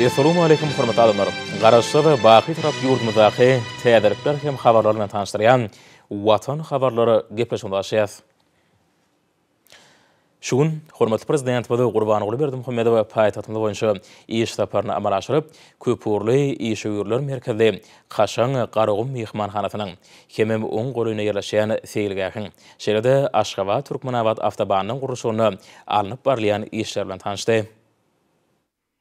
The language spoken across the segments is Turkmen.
Essalawmaleýkum hormatly adamlar! Garaşsyz, baky Bitarap ýurdumyzdaky täzelikler hem habarlar bilen tanyşdyrýan Watan habarlary gepleşigimizi açýas. Şu gün hormatly Prezidentimiz Gurbanguly Berdimuhamedow paýtagtymyz boýunça iş saparyny amala aşyryp, köpugurly işewürler merkezli kaşaň Garagum myhmanhanasynyň hemem oň golaýynda ýerleşýän seýilgähiň, şeýle-de Aşgabat-Türkmenabat awtobanynyň gurluşygynda alnyp barylýan işler bilen tanyşdy.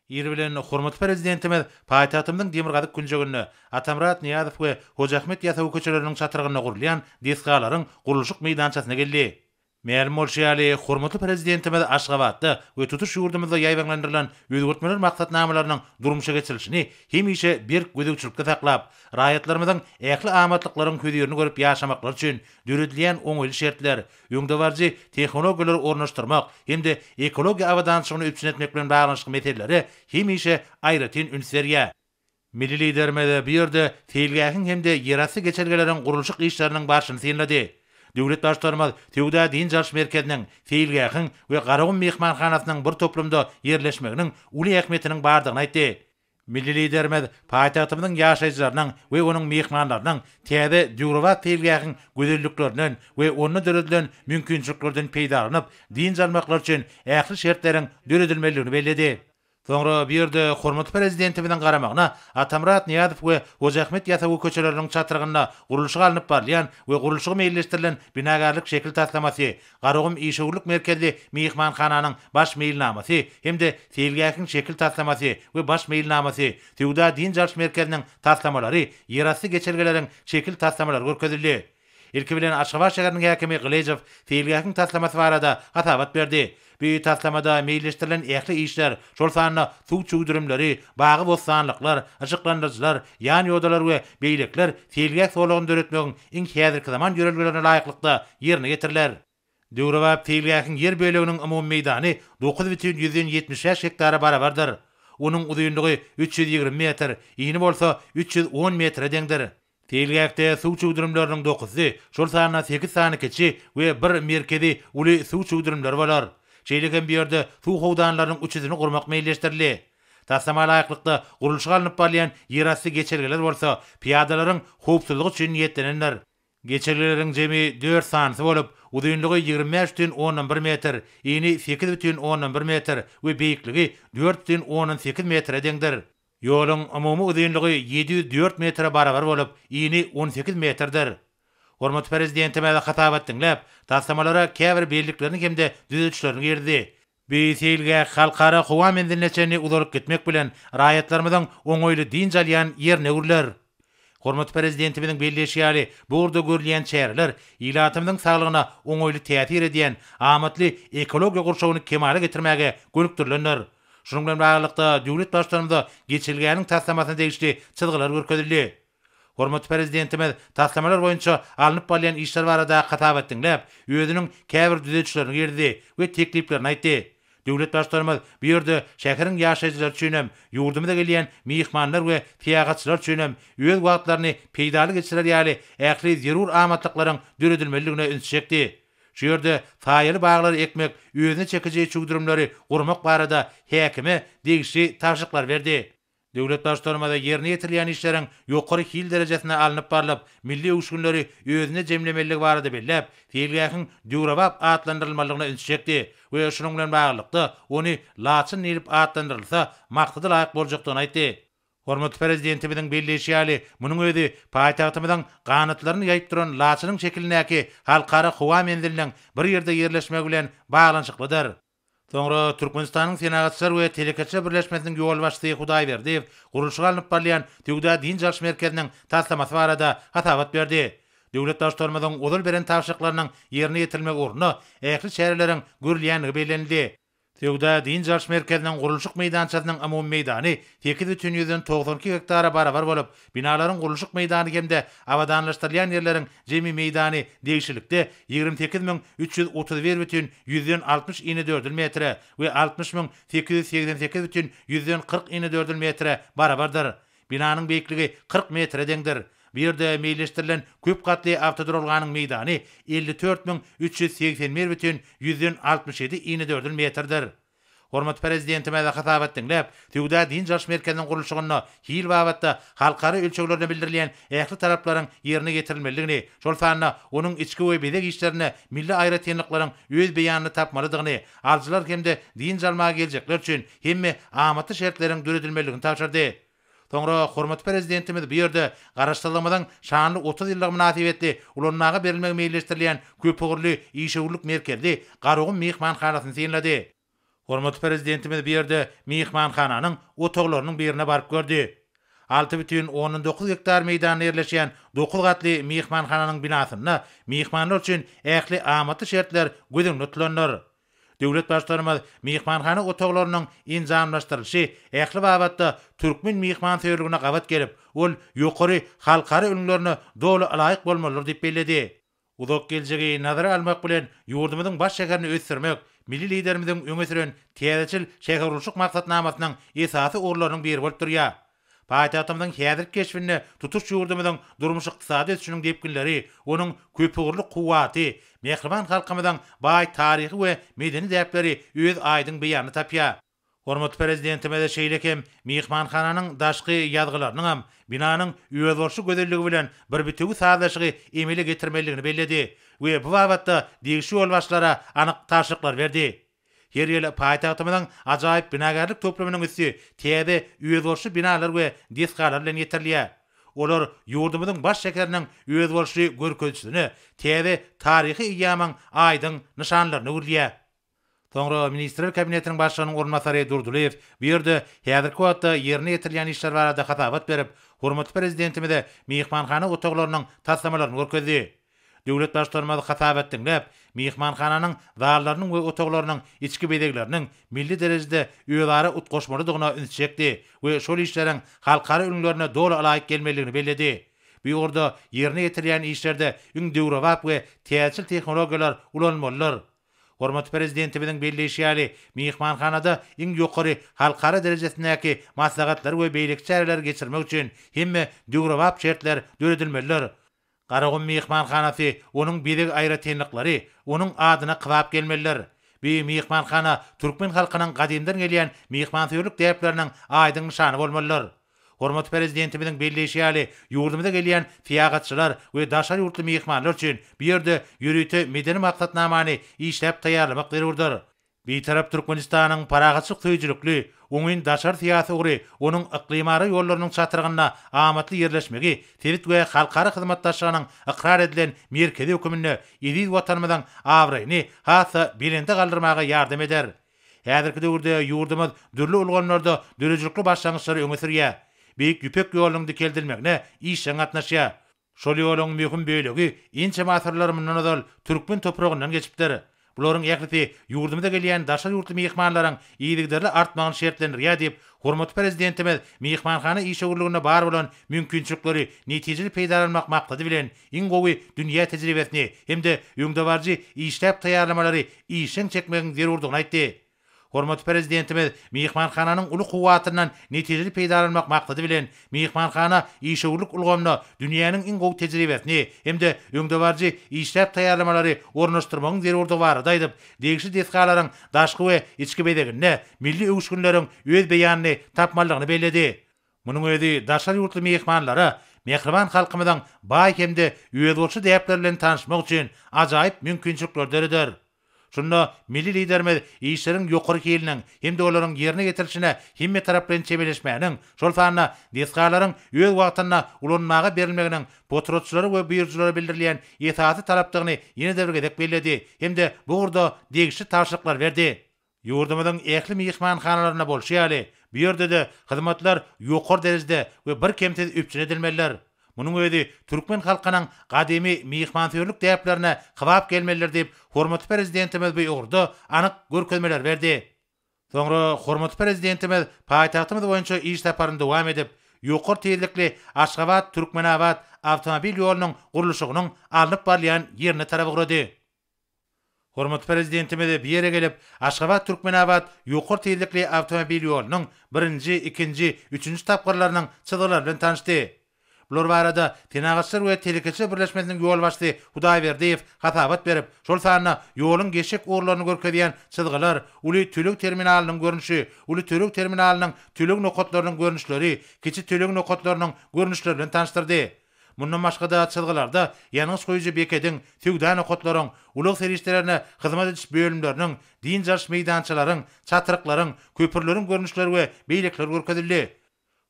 Ir bilen hormatly Prezidentimiz paýtagtymyzyň demirgazyk künjeginde, Atamyrat Nyýazow we Hoja Ahmet Ýasawy köçeleriniň çatrygynda gurulýan desgalaryň gurluşyk meýdançasyna geldi. Mälim bolşy ýaly, hormatly Prezidentimiz Aşgabatda we tutuş ýurdumyzda ýaýbaňlandyrylan özgertmeler maksatnamalarynyň durmuşa geçirilişini hemişe berk gözegçilikde saklap, raýatlarymyzyň ähli amatlyklaryň hözirini görüp ýaşamaklary üçin döredilýän oňaýly şertler, öňdebaryjy tehnologiýalary ornaşdyrmak hem-de ekologiýa abadançylygyny üpjün etmek bilen baglanyşykly meselelere hemişe aýratyn üns berýär. Milli Liderimiz bu ýerde seýilgähiň hem-de ýerasty geçelgeleriň gurluşyk işleriniň barşyny synlady. Döwlet Baştutanymyz söwda-dynç alyş merkeziniň, seýilgähiň we Garagum myhmanhanasynyň bir toplumda ýerleşmeginiň uly ähmiýetiniň bardygyny aýtdy. Milli Liderimiz paýtagtymyzyň ýaşaýjylarynyň we onuň myhmanlarynyň täze döwrebap seýilgähiň gözelliklerinden we onda döredilen mümkinçiliklerden peýdalanyp, dynç almaklary üçin ähli şertleriň döredilmelidigini belledi. Soňra bu ýerde hormatly Prezidentimiziň garamagyna Atamyrat Nyýazow we Hoja Ahmet Ýasawy köçeleriniň çatrygynda gurluşygy alnyp barylýan we gurluşygy meýilleşdirilen binagärlik şekil taslamasy, Garagum işewürlik merkezli myhmanhananyň baş meýilnamasy hem-de seýilgähiň şekil taslamasy we baş meýilnamasy, söwda-dynç alyş merkeziniň taslamalary, ýerasty geçelgeleriň şekil taslamalary görkezildi. Ilki bilen Aşgabat şäheriniň häkimi Gylyjow seýilgähiň taslamasy barada hasabat berdi. Bu taslamada meýilleşdirilen ähli işler, şol sanda suw çüwdürimleri, bagy-bossanlyklar, yşyklandyryjylar, ýan ýodalar we beýlekiler seýilgäh zolagyny döretmegiň iň häzirki zaman ýörelgelerine laýyklykda ýerine ýetiriler. Döwrebap seýilgähiň ýer böleginiň umumy meýdany 9,75 gektara barabardyr. Onuň uzynlygy 320 metr, ini bolsa 310 metre deňdir. Seýilgähde suw çüwdürimleriniň dokuzysy, şol sanda sekiz sany kiçi we bir merkezi uly suw çüwdürimleri bolar. Şeýle hem bu ýerde suw howdanlarynyň üçüsini gurmak meýilleşdirildi. Taslama laýyklykda, gurluşygy alnyp barylýan ýerasty geçelgeler bolsa pyýadalaryň howpsuzlygy üçin niýetlenendir. Geçelgeleriň jemi dört sanysy bolup, uzynlygy 25,1 metr, ini 8,1 metr we beýikligi 4,8 metre deňdir. Ýoluň umumy uzynlygy 704 metre barabar bolup, ini 18 metrdir. Hormatly Prezidentimiz hasabat diňläp, taslamalara käbir belliklerini hem-de düzedişlerini girizdi. Bu seýilgäh Halkara howa menziline çenli uzalyp gitmek bilen, raýatlarymyzyň oňaýly dynç alýan ýerine öwrüler. Hormatly Prezidentimiziň belleýşi ýaly, bu ugurda görülýän çäreler ilatymyzyň saglygyna oňaýly täsir edýän amatly ekologiýa gurşawyny kemala getirmäge gönükdirilendir. Şunuň bilen baglylykda, döwlet Baştutanymyza geçelgäniň taslamasyna degişli çyzgylar görkezildi. Hormatly Prezidentimiz taslamalar boýunça alnyp barylýan işler barada hasabat diňläp, özüniň käbir düzedişlerini girizdi we tekliplerini aýtdy. Döwlet Baştutanymyz bu ýerde şäheriň ýaşaýjylary üçin hem, ýurdumyza gelýän myhmanlar we syýahatçylar üçin hem öz wagtlaryny peýdaly geçirer ýaly ähli zerur amatlyklaryň döredilmelidigine ünsi çekdi. Şu ýerde saýaly baglary ekmek, özüne çekiji çüwdürimleri gurmak barada häkime degişli tabşyryklary berdi. Döwlet Baştutanymyz ýerine ýetirilýän işleriň ýokary hil derejesinde alnyp barlyp, milli öwüşginleri özünde jemlemelidigi barada belläp, seýilgähiň döwrebap atlandyrylmalydygyna ünsi çekdi we şunuň bilen baglylykda, ony Laçyn diýlip atlandyrylsa, maksada laýyk boljakdygyny aýtdy. Hormatly Prezidentimiziň belleýşi ýaly, munuň özi paýtagtymyzyň ganatlaryny ýaýyp duran laçynyň şekilindäki Halkara howa menziliniň bir ýerde ýerleşmegi bilen baglanyşyklydyr. Soňra Türkmenistanyň Senagatçylar we telekeçiler birleşmesiniň ýolbaşçysy Hudaýberdiýew gurluşygy alnyp barylýan söwda-dynç alyş merkeziniň taslamasy barada hasabat berdi. Döwlet Baştutanymyzyň ozal beren tabşyryklarynyň ýerine ýetirilmegi ugrunda ähli çäreleriň görülýändigi bellenildi. Söwda-dynç alyş merkeziniň gurluşyk meýdançasynyň umumy meýdany 8,92 gektara barabar bolup, binalaryň gurluşyk meýdany hem-de abadanlaşdyrylýan ýerleriň jemi meýdany degişlilikde 28 331 bütin 160 inedördül metre we 60 888 bütin 140 inedördül metre barabardyr. Binanyň beýikligi 40 metre deňdir. Bu ýerde meýilleşdirilen köp gatly awtoduralganyň meýdany 54 381 bütin 167 inedördül metrdir. Hormatly Prezidentimiz hasabat diňläp, söwda-dynç alyş merkeziniň gurluşygynda hil babatda halkara ölçeglerine bildirilýän ähli talaplaryň ýerine ýetirilmelidigini, şol sanda onuň içki we bezeg işlerinde milli aýratynlyklaryň öz beýanyny tapmalydygyny, alyjylar hem-de dynç almaga geljekler üçin hemme amatly şertleriň döredilmelidigini tabşyrdy. Soňra hormatly Prezidentimiz bu ýerde Garaşsyzlygymyzyň şanly 30 ýyllygy mynasybetli ulanmaga berilmegi meýilleşdirilýän köpugurly işewürlik merkezli Garagum myhmanhanasyny synlady. Hormatly Prezidentimiz bu ýerde myhmanhananyň otaglarynyň birine baryp gördi. 6,9 gektar meýdanda ýerleşýän dokuz gatly myhmanhananyň binasynda myhmanlar üçin ähli amatly şertler göz öňünde tutulandyr. Döwlet Baştutanymyz myhmanhana otaglarynyň enjamlaşdyrylyşy ähli babatda türkmen myhmansöýerligine gabat gelip, ol ýokary halkara ülňülerine doly ylaýyk bolmalydyr diýip belledi. Uzak geljegi nazara almak bilen, ýurdumyzyň baş şäherini ösdürmek milli Liderimiziň öňe süren täzeçil şähergurluşyk maksatnamasynyň esasy ugurlarynyň biri bolup durýar. Paýtagtymyzyň häzirki keşbinde tutuş ýurdumyzyň durmuş-ykdysady ösüşiniň depginleri, onuň köpugurly kuwwaty, mähriban halkymyzyň baý taryhy we medeni däpleri öz aýdyň beýanyny tapýar. Hormatly Prezidentimiz şeýle hem myhmanhananyň daşky ýazgylarynyňam binanyň özboluşly gözelligi bilen bir bitewi sazlaşygy emele getirmelidigini belledi we bu babatda degişli ýolbaşçylara anyk tabşyryklary berdi. Her ýyl paýtagtymyzyň ajaýyp binagärlik toplumynyň üsti täze özboluşly binalar we desgalar bilen ýetirilýär. Olar ýurdumyzyň baş şäheriniň özboluşly görkezijisine, täze taryhy eýýamyň aýdyň nyşanlaryna öwrülýär. Soňra Ministrler Kabinetiniň Başlygynyň orunbasary Durdylyýew bu ýerde häzirki wagtda ýerine ýetirilýän işler barada hasabat berip, hormatly Prezidentimize myhmanhana otaglarynyň taslamalaryny görkezdi. Döwlet Baştutanymyz hasabat diňläp, myhmanhananyň zallarynyň we otaglarynyň içki bezegleriniň milli derejede özara utgaşmalydygyna üns çekdi we şol işleriň halkara ülňülerine doly ylaýyk gelmelidigini belledi. Bu ugurda ýerine ýetirilýän işlerde iň döwrebap we täzeçil tehnologiýalar ulanylmalydyr. Hormatly Prezidentimiziň belleýşi ýaly, myhmanhanada iň ýokary halkara derejesindäki maslahatlary we beýleki çäreleri geçirmek üçin hemme döwrebap şertler döredilmelidir. Garagum myhmanhanasy, onuň bezeg aýratynlyklary onuň adyna kybap gelmelidir. Bu myhmanhana türkmen halkynyň gadymdan gelýän myhmansöýerlik däpleriniň aýdyň nyşany bolmalydyr. Hormatly Prezidentimiziň belleýşi ýaly, ýurdumyza gelýän syýahatçylar we daşary ýurtly myhmanlar üçin bu ýerde ýörite medeni maksatnamany işläp taýýarlamak zerurdyr. Bitarap Türkmenistanyň parahatçylyk söýüjilikli, oňyn daşary syýasy ugry onuň yklymara ýollarynyň çatrygynda amatly ýerleşmegi sebit we halkara hyzmatdaşlygynyň ykrar edilen merkezi höküminde eziz Watanymyzyň abraýyny has-da belende galdyrmaga ýardam eder. Häzirki döwürde ýurdumyz dürli ulgamlarda döredijilikli başlangyçlary öňe sürýär. Beýik Ýüpek ýolunyň dikeldilmegine işjeň gatnaşýar. Şol ýoluň möhüm bölegi ençeme asyrlar mundan ozal türkmen topragyndan geçipdir. Bularyň ählisi ýurdumyza gelýän daşary ýurtly myhmanlaryň yzygiderli artmagyny şertlendirýär diýip, hormatly Prezidentimiz myhmanhana işewürliginde bar bolan mümkinçilikleri netijeli peýdalanmak maksady bilen, iň gowy dünýä tejribesini hem-de öňdebaryjy işläp taýýarlamalary işjeň çekmegiň zerurdygyny aýtdy. Hormatly Prezidentimiz myhmanhananyň uly kuwwatyndan netijeli peýdalanmak maksady bilen, myhmanhana işewürlik ulgamyna dünýäniň iň gowy tejribesini hem-de öňdebaryjy işläp taýýarlamalary ornaşdyrmagyň zerurdygy barada aýdyp, degişli desgalaryň daşky we içki bezeginde milli öwüşginleriň öz beýanyny tapmalydygyny belledi. Munuň özi daşary ýurtly myhmanlara mähriban halkymyzyň baý hem-de özboluşly däpleri bilen tanyşmak üçin ajaýyp mümkinçilikleri döreder. Şunda milli Liderimiz işleriň ýokary hiliniň hem-de olaryň ýerine ýetirilişine hemmetaraplaýyn çemeleşmäniň, şol sanda desgalaryň öz wagtynda ulanmaga berilmeginiň potratçylara we buýrujylara bildirilýän esasy talapdygyny ýene-de bir gezek belledi hem-de bu ugurda degişli tabşyryklary berdi. Ýurdumyzyň ähli myhmanhanalarynda bolşy ýaly, bu ýerde-de hyzmatlar ýokary derejede we birkemsiz üpjün edilmelidir. Munuň özi türkmen halkynyň gadymy myhmansöýerlik däplerine kybap gelmelidir diýip, hormatly Prezidentimiz bu ugurda anyk görkezmeleri berdi. Soňra hormatly Prezidentimiz paýtagtymyz boýunça iş saparyny dowam edip, ýokary tizlikli Aşgabat, Türkmenabat awtomobil ýolunyň gurluşygynyň alnyp barylýan ýerine tarap ugrady. Hormatly Prezidentimiz bu ýere gelip, Aşgabat-Türkmenabat ýokary tizlikli awtomobil ýolunyň birinji, ikinji, üçünji tapgyrlarynyň çyzgylary bilen tanyşdy. Bular barada Senagatçylar we telekeçiler birleşmesiniň ýolbaşçysy Hudaýberdiýew hasabat berip, şol sanda ýoluň geçjek ugurlaryny görkezýän çyzgylar, uly töleg terminalynyň görnüşi, uly töleg terminalynyň töleg nokatlarynyň görnüşleri, kiçi töleg nokatlarynyň görnüşleri bilen tanyşdyrdy. Mundan başga-da çyzgylarda ýangyç guýujy bekediň, söwda nokatlaryň, ulag serişdelerine hyzmat ediş bölümleriniň, dynç alyş meýdançalaryň, çatryklaryň, köprüleriň görnüşleri we beýlekiler görkezildi.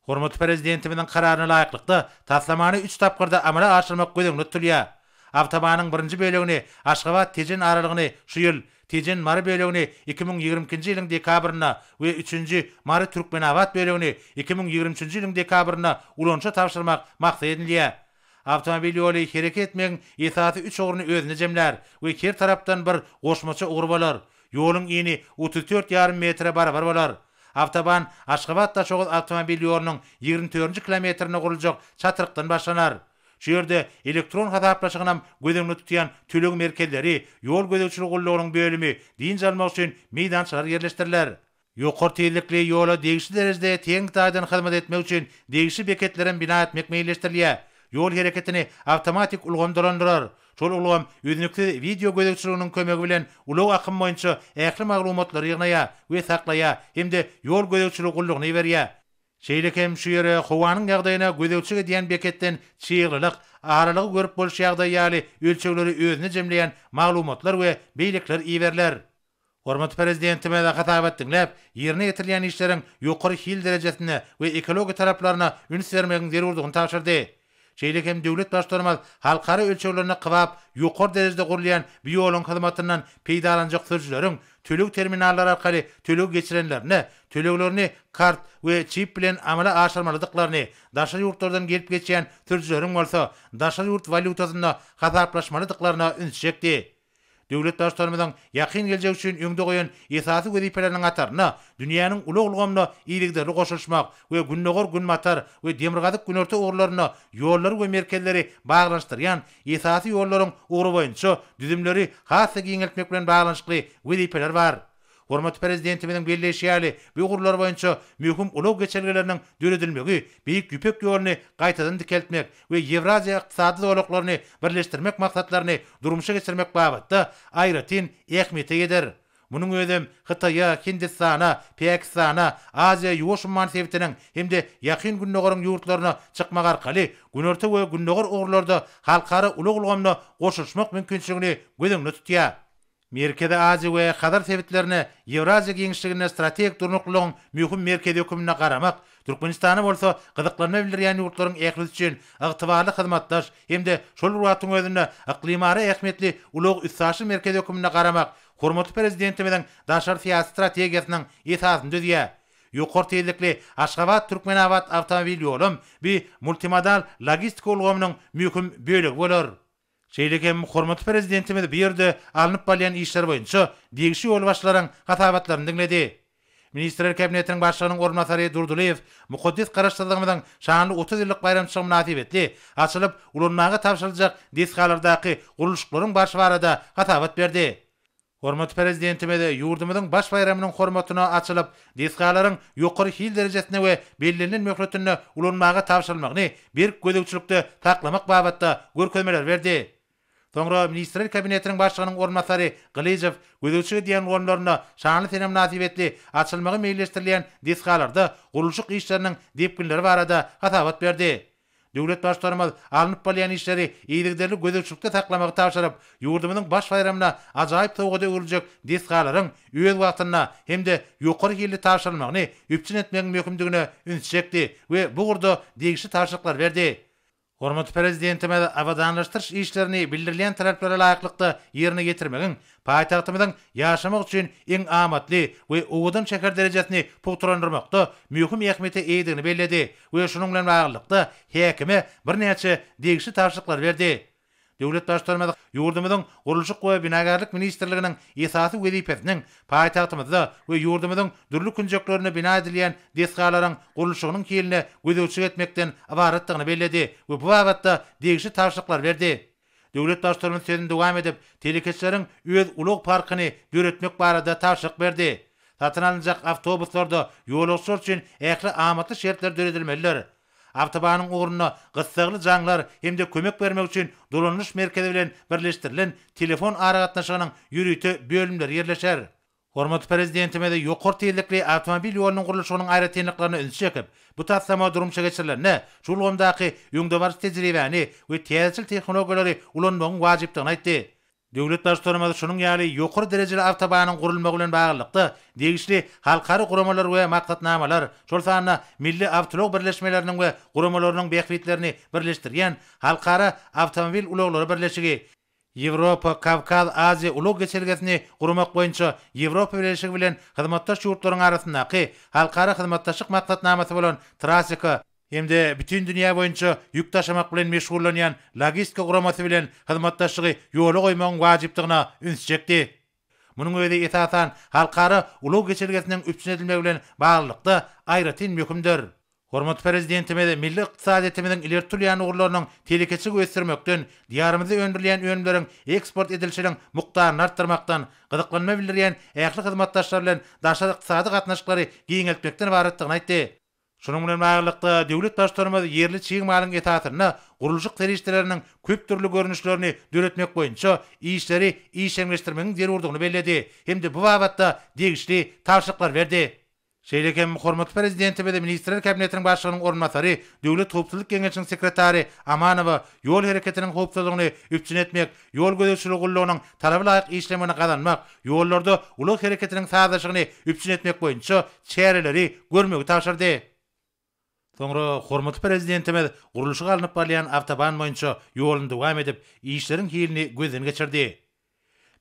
Hormatly Prezidentimiziň Kararyna laýyklykda, taslamany üç tapgyrda amala aşyrmak göz öňünde tutulýar. Awtobanyň birinji bölegini Aşgabat-Tejen aralygyny şu ýyl, Tejen-Mary bölegini 2022-nji ýylyň dekabrynda we üçünji Mary-Türkmenabat bölegini 2023-nji ýylyň dekabrynda ulanyşa tabşyrmak maksat edinilýär. Awtomobil ýoly hereket etmegiň esasy üç ugruny özünde jemlär we her tarapdan bir goşmaça ugur bolar. Ýoluň ini 34 ýarym metre barabar bolar. Awtoban Aşgabat-Daşoguz awtomobil ýolunyň 24-nji kilometrinde guruljak çatrykdan başlanar. Şu ýerde elektron hasaplaşygynam göz öňünde tutýan töleg merkezleri, ýol gözegçiligi gullugynyň bölümi, dynç almak üçin meýdançalar ýerleşdiriler. Ýokary tizlikli ýola degişli derejede tehniki taýdan hyzmat etmek üçin degişli beketlerem bina etmek meýilleşdirilýär. Ýol hereketini awtomatik ulgam dolandyrar. Şol ulgam üznüksiz wideo gözegçiliginiň kömegi bilen ulag akymy boýunça ähli maglumatlary ýygnaýar we saklaýar hem-de ýol gözegçiligi gullugyna iberýär. Şeýle hem şu ýere howanyň ýagdaýyna gözegçilik edýän beketden çyglylyk, aralygy görüp boluş ýagdaýy ýaly ölçegleri özünde jemleýän maglumatlar we beýlekiler iberiler. Hormatly Prezidentimiz hasabat diňläp, ýerine ýetirilýän işleriň ýokary hil derejesinde we ekologiýa talaplaryna üns bermegiň zerurdygyny tabşyrdy. Şeýle hem döwlet Baştutanymyz halkara ölçeglerine kybap ýokary derejede gurulýan bu ýoluň hyzmatyndan peýdalanjak sürüjileriň töleg terminallary arkaly töleg geçirenlerinde töleglerini kart we çip bilen amala aşyrmalydyklaryny, daşary ýurtlardan gelip geçýän sürüjileriň bolsa daşary ýurt walýutasynda hasaplaşmalydyklaryna ünsi çekdi. Döwlet Baştutanymyzyň ýakyn geljek üçin öňde goýan esasy wezipeleriniň hatarynda dünýäniň ulag ulgamyna yzygiderli goşulyşmak we Gündogar-Günbatar we Demirgazyk-Günorta ugurlarynda ýollary we merkezleri baglanyşdyrýan esasy ýollaryň ugry boýunça düzümleri has-da giňeltmek bilen baglanyşykly wezipeler bar. Hormatly Prezidentimiziň belleýşi ýaly, bu ugurlar boýunça möhüm ulag geçelgeleriniň döredilmegi Beýik Ýüpek ýoluny gaýtadan dikeltmek we Ýewraziýa ykdysady zolaklaryny birleşdirmek maksatlaryny durmuşa geçirmek babatda aýratyn ähmiýete eýedir. Munuň özem Hytaýa, Hindistana, Päkistana, Aziýa-Ýuwaş umman sebitiniň hem-de Ýakyn Gündogaryň ýurtlaryna çykmak arkaly Günorta we Gündogar ugurlarda halkara ulag ulgamyna goşulyşmak mümkinçiligini göz öňünde tutýar. Merkezi Aziýa we Hazar sebitlerine Ýewraziýa giňişliginde strategik durnuklylygyň möhüm merkezi höküminde garamak, Türkmenistana bolsa gyzyklanma bildirýän ýurtlaryň ählisi üçin ygtybarly hyzmatdaş hem-de şol bir wagtyň özünde yklymara ähmiýetli ulag-üstaşyr merkezi höküminde garamak hormatly Prezidentimiziň daşary syýasy strategiýasynyň esasyny düzýär. Ýokary tizlikli Aşgabat-Türkmenabat awtomobil ýolam bu multimodal logistika ulgamynyň möhüm bölegi bolar. Şeýle hem hormatly Prezidentimiz bu ýerde alnyp barylýan işler boýunça degişli ýolbaşçylaryň hasabatlaryny diňledi. Ministrler Kabinetiniň Başlygynyň orunbasary Durdylyýew mukaddes Garaşsyzlygymyzyň şanly 30 ýyllyk baýramçylygy mynasybetli açylyp ulanmaga tabşyryljak desgalardaky gurluşyklaryň barşy barada hasabat berdi. Hormatly Prezidentimiz ýurdumyzyň baş baýramynyň hormatyna açylyp, desgalaryň ýokary hil derejesinde we bellenilen möhletinde ulanmaga tabşyrylmagyny berk gözegçilikde saklamak babatda görkezmeleri berdi. Soňra Ministrler Kabinetiniň Başlygynyň orunbasary Gylyjow gözegçilik edýän ulgamlarynda şanly sene mynasybetli açylmagy meýilleşdirilýän desgalarda gurluşyk işleriniň depginleri barada hasabat berdi. Döwlet Baştutanymyz alnyp barylýan işleri yzygiderli gözegçilikde saklamagy tabşyryp, ýurdumyzyň baş baýramyna ajaýyp sowgada öwrüljek desgalaryň öz wagtynda hem-de ýokary hilli tabşyrylmagyny üpjün etmegiň möhümdigine ünsi çekdi we bu ugurda degişli tabşyryklary berdi. Hormatly Prezidentimiz abadanlaşdyryş işlerini bildirilýän talaplara laýyklykda ýerine ýetirmegiň paýtagtymyzyň ýaşamak üçin iň amatly we owadan şäher derejesini pugtalandyrmakda möhüm ähmiýete eýedigini belledi we şunuň bilen baglylykda häkime birnäçe degişli tabşyryklary berdi. Döwlet Baştutanymyz ýurdumyzyň Gurluşyk we binagärlik ministrliginiň esasy wezipesiniň paýtagtymyzda we ýurdumyzyň dürli künjeklerinde bina edilýän desgalaryň gurluşygynyň hiline gözegçilik etmekden ybaratdygyny belledi we bu babatda degişli tabşyryklary berdi. Döwlet Baştutanymyz sözüni dowam edip, telekeçileriň öz ulag parkyny döretmek barada tabşyryk berdi. Satyn alynjak awtobuslarda ýolagçylar üçin ähli amatly şertler döredilmelidir. Awtobanyň ugrunda gyssagly jaňlar hem-de kömek bermek üçin dolanyş merkezi bilen birleşdirilen telefon aragatnaşygynyň ýörite bölümleri ýerleşer. Hormatly Prezidentimiz ýokary tizlikli awtomobil ýolunyň gurluşygynyň aýratynlyklaryna ünsi çekip, bu taslama durmuşa geçirilende şu ulgamdaky öňdebaryjy tejribäni we täzeçil tehnologiýalary ulanmagyň wajypdygyny aýtdy. Döwlet Baştutanymyz şunuň ýaly ýokary derejeli awtobanyň gurulmagy bilen baglylykda, degişli halkara guramalar we maksatnamalar, şol sanda milli awtoulag birleşmeleriniň we guramalarynyň bähbitlerini birleşdirýän Halkara awtomobil ulaglary birleşigi, Ýewropa, Kawkaz, Aziýa ulag geçelgesini gurmak boýunça Ýewropa Bileleşigi bilen hyzmatdaş ýurtlaryň arasyndaky halkara hyzmatdaşlyk maksatnamasy bolan Trasika hem-de bütin dünýä boýunça ýük daşamak bilen meşgullanýan Logistika guramasy bilen hyzmatdaşlygy ýola goýmagyň wajypdygyna ünsi çekdi. Munuň özi esasan halkara ulag geçelgesiniň üpjün edilmegi bilen baglylykda aýratyn möhümdir. Hormatly Prezidentimiz milli ykdysadyýetimiziň ileri tutulýan ugurlarynyň telekeçiligi ösdürmekden, Diýarymyzda öndürilýän önümleriň eksport edilişiniň mukdaryny artdyrmakdan, gyzyklanma bildirýän ähli hyzmatdaşlar bilen daşary ykdysady gatnaşyklary giňeltmekden ybaratdygyny aýtdy. Şunuň bilen baglylykda, döwlet Baştutanymyz ýerli çig malyň esasynda gurluşyk serişdeleriniň köp dürli görnüşlerini döretmek boýunça işleri işjeňleşdirmegiň zerurdygyny belledi hem-de bu babatda degişli tabşyryklary berdi. Şeýle hem hormatly Prezidentimiz Ministrler Kabinetiniň Başlygynyň orunbasary, Döwlet howpsuzlyk geňeşiniň sekretary Amanowa ýol hereketiniň howpsuzlygyny üpjün etmek, ýol gözegçiligi gullugynyň talaba laýyk işlemegini gazanmak, ýollarda ulag hereketiniň sazlaşygyny üpjün etmek boýunça çäreleri görmegi tabşyrdy. Soňra hormatly Prezidentimiz gurluşygy alnyp barylýan awtoban boýunça ýoluny dowam edip, işleriň hilini gözden geçirdi.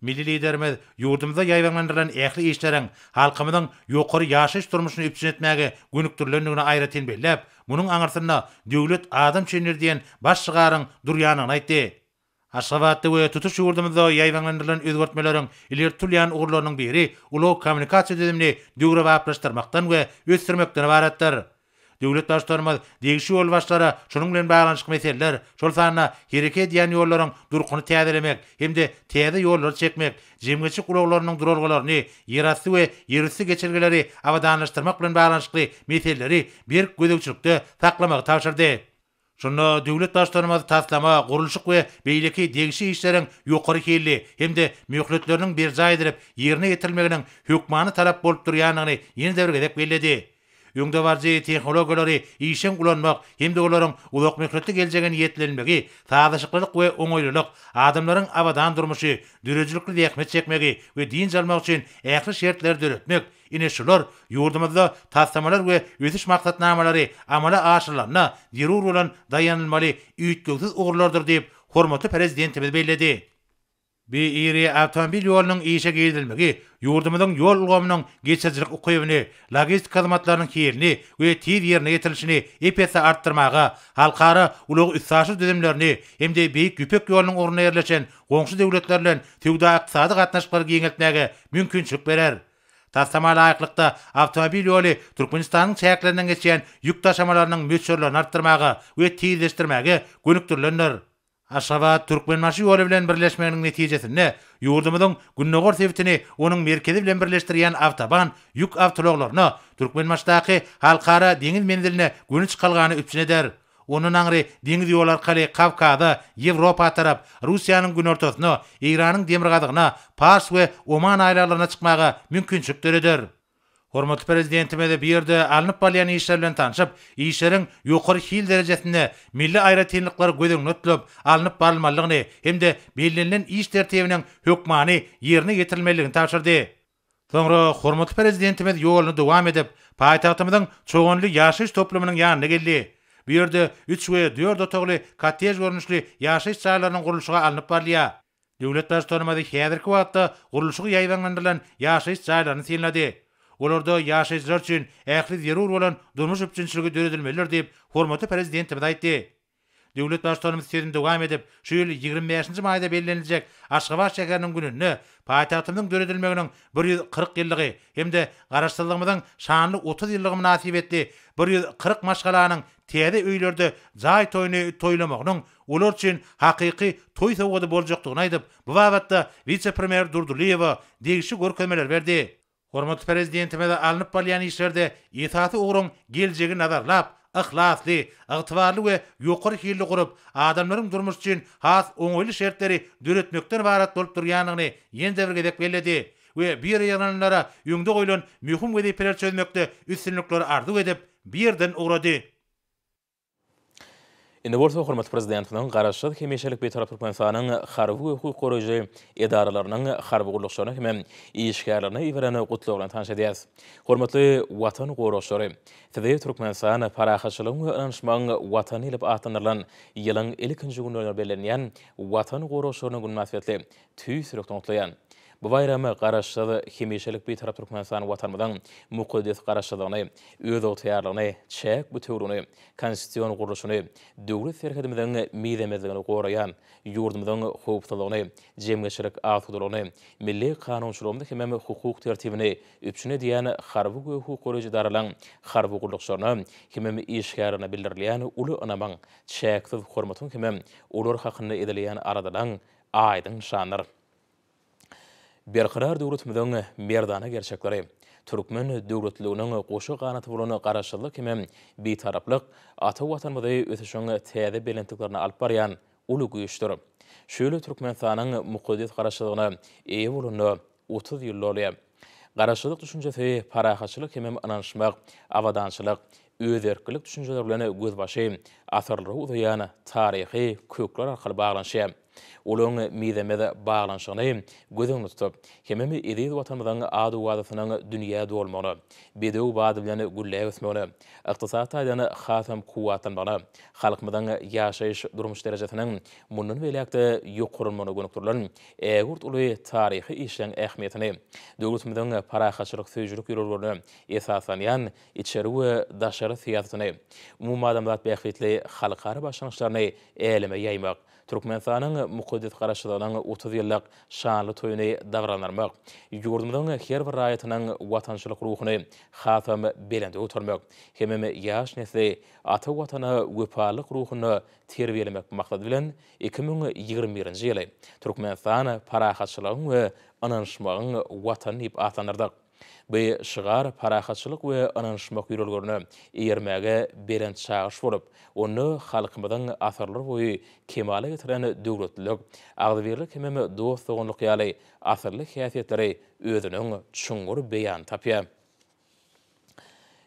Milli Liderimiz ýurdumyzda ýaýbaňlandyrylan ähli işleriň halkymyzyň ýokary ýaşaýyş durmuşyny üpjün etmäge gönükdirilendigini aýratyn belläp, munuň aňyrsynda Döwlet adam üçindir diýen baş şygaryň durýandygyny aýtdy. Aşgabatda we tutuş ýurdumyzda ýaýbaňlandyrylan özgertmeleriň ileri tutulýan ugurlarynyň biri ulag-kommunikasiýa düzümini döwrebaplaşdyrmakdan we ösdürmekden ybaratdyr. Döwlet Baştutanymyz degişli ýolbaşçylara şunuň bilen baglanyşykly meseleler, şol sanda hereket edýän ýollaryň durkuny täzelemek hem-de täze ýollary çekmek, jemgyýetçilik ulaglarynyň duralgalaryny, ýerasty we ýerüsti geçelgeleri abadanlaşdyrmak bilen baglanyşykly meseleleri berk gözegçilikde saklamagy tabşyrdy. Şunda döwlet Baştutanymyz taslama, gurluşyk we beýleki degişli işleriň ýokary hilli hem-de möhletleriniň berjaý edilip, ýerine ýetirilmeginiň hökmany talap bolup durýandygyny ýene-de bir gezek belledi. Öňdebaryjy tehnologiýalary işjeň ulanmak hem-de olaryň uzakmöhletli geljege niýetlenilmegi sazlaşyklylyk we oňaýlylyk, adamlaryň abadan durmuşy, döredijilikli zähmet çekmegi we dynç almagy üçin ähli şertleri döretmek, Ine şular ýurdumyzda taslamalar we ösüş maksatnamalary amala aşyrylanda zerur bolan daýanylmaly üýtgewsiz ugurlardyr diýip, hormatly Prezidentimiz belledi. Bu iri awtomobil ýolunyň işe girizilmegi ýurdumyzyň ýol ulgamynyň geçirijilik ukybyny, logistika hyzmatlarynyň hilini we tiz ýerine ýetirilişini ep-esli artdyrmaga, halkara ulag-üstaşyr düzümlerini hem-de Beýik Ýüpek ýolunyň ugrunda ýerleşen goňşy döwletler bilen söwda-ykdysady gatnaşyklary giňeltmäge mümkinçilik berer. Taslama laýyklykda, awtomobil ýoly Türkmenistanyň çäklerinden geçýän ýük daşamalarynyň möçberlerini artdyrmaga we tizleşdirmäge gönükdirilendir. Aşgabat, Türkmenbaşy ýoly bilen birleşmeginiň netijesinde, ýurdumyzyň gündogar sebitini onuň merkezi bilen birleşdirýän awtoban ýük awtoulaglaryna Türkmenbaşydaky Halkara deňiz menziline göni çykalgany üpjün eder. Ondan aňry deňiz ýoly arkaly Kawkaza, Ýewropa tarap, Russiýanyň günortasyna, Eýranyň demirgazygyna, Pars we Oman aýlaglaryna çykmaga mümkinçilik döreder. Hormatly Prezidentimiz bu ýerde alnyp barylýan işler bilen tanşyp, işleriň ýokary hil derejesinde, milli aýratynlyklar göz öňünde tutulyp alnyp barylmalydygyny hem-de bellenilen iş tertibiniň hökmany ýerine ýetirilmelidigini tabşyrdy. Soňra hormatly Prezidentimiz ýoluny dowam edip, paýtagtymyzyň Çoganly ýaşaýyş toplumynyň ýanyna geldi. Bu ýerde üç we dört otagly kottej görnüşli ýaşaýyş jaýlarynyň gurluşygy alnyp barylýar. Döwlet Baştutanymyz häzirki wagtda gurluşygy ýaýbaňlandyrylan ýaşaýyş jaýlaryny synlady. Olarda ýaşaýjylar üçin ähli zerur bolan durmuş üpjünçiligi döredilmelidir diýip, hormatly Prezidentimiz aýtdy. Döwlet Baştutanymyz sözüni dowam edip, şu ýyl 25 nji maýda belleniljek Aşgabat şäheriniň gününde paýtagtymyzyň döredilmeginiň 140 ýyllygy hem-de Garaşsyzlygymyzyň şanly 30 ýyllygy mynasybetli 140 maşgalanyň täze öýlerde jaý toýuny toýlamagynyň olar üçin hakyky toý sowgady boljakdygyny aýdyp, bu babatda wise-premýer Durdylyýewa degişli görkezmeleri berdi. Hormatly Prezidentimiz alnyp barylýan işlerde esasy ugruň geljegi nazarlap, yhlasly, ygtybarly we ýokary hilli gurup, adamlaryň durmuşy üçin has oňaýly şertleri döretmekden ybarat bolup durýandygyny ýene-de bir gezek belledi we bu ýere ýygnananlara öňde goýlan möhüm wezipeleri çözmekde üstünlikleri arzuw edip, bu ýerden ugrady. Indi bolsa hormatly Prezidentimiziň Garaşsyz, hemişelik Bitarap Türkmenistanyň harby we hukuk goraýjy edaralarynyň harby gullukçylaryna hem işgärlerine iberen Gutlagy bilen tanyş edýäris. Hormatly Watan goragçylary! Sizi Türkmenistan, parahatçylygyň we ynanyşmagyň Watany diýlip atlandyrylan ýylyň ilkinji günlerinde bellenýän Watan goragçylarynyň güni mynasybetli tüýs ýürekden gutlaýan. Bu baýram Garaşsyz, hemişelik Bitarap Türkmenistan Watanymyzyň mukaddes Garaşsyzlygyny, özygtyýarlygyny, çäk bütewligini, konstitusion gurluşyny, döwlet serhedimiziň mizemezligini goraýan, ýurdumyzyň howpsuzlygyny, jemgyýetçilik asudalygyny, milli kanunçylygymyzy hemem hukuk tertibini üpjün edýän harby we hukuk goraýjy edaralaryň harby gullukçylaryna hemem işgärlerine bildirilýän uly ynamyň, çäksiz hormatyň hemem olar hakynda edilýän aladalaryň aýdyň nyşanydyr. Berkarar döwletimiziň merdana gerçekleri, türkmen döwletliliginiň goşa ganaty bolan Garaşsyzlyk hemem Bitaraplyk ata Watanymyzy ösüşiň täze belentliklerine alyp barýan uly güýçdür. Şu ýyl Türkmenistanyň mukaddes Garaşsyzlygyna eýe bolanyna 30 ýyl dolýar. Garaşsyzlyk düşünjesi parahatçylyk hemem ynanyşmak, abadançylyk, özerklilik düşünjeleri bilen gözbaşy asyrlara uzaýan taryhy kökler arkaly baglanyşýar. Olaryň mizemez baglanyşygyny göz öňünde tutup, hemem eziz Watanymyzyň ady-owazasynyň dünýä dolmagyna, bedew bady bilen gülläp ösmegine, ykdysady taýdan hasam kuwwatlanmagyna, halkymyzyň ýaşaýyş-durmuş derejesiniň mundan beýläk-de ýokarlanmagyna gönükdirilen ägirt uly taryhy işleň ähmiýetini, döwletimiziň parahatçylyk söýüjilik ýörelgelerine esaslanýan içeri we daşary syýasatyny, umumadamzat bähbitli halkara başlangyçlaryny äleme ýaýmak, Türkmenistanyň mukaddes Garaşsyzlygynyň 30 ýyllyk şanly toýuny dabaralandyrmak, ýurdumyzyň her bir raýatynyň watançylyk ruhuny hasam belende götermek hemem ýaş nesli ata Watana wepalylyk ruhunda terbiýelemek maksady bilen, 2021-nji ýyly Türkmenistan parahatçylygyň we ynanyşmagyň Watany diýip atlandyrdyk. Bu şygar parahatçylyk we ynanyşmak ýörelgelerine eýermäge belent çagyryş bolup, onda halkymyzyň asyrlar boýy kemala getiren döwletlilik, agzybirlik hemem dost-doganlyk ýaly asylly häsiýetleri özüniň çuňňur beýanyny tapýar.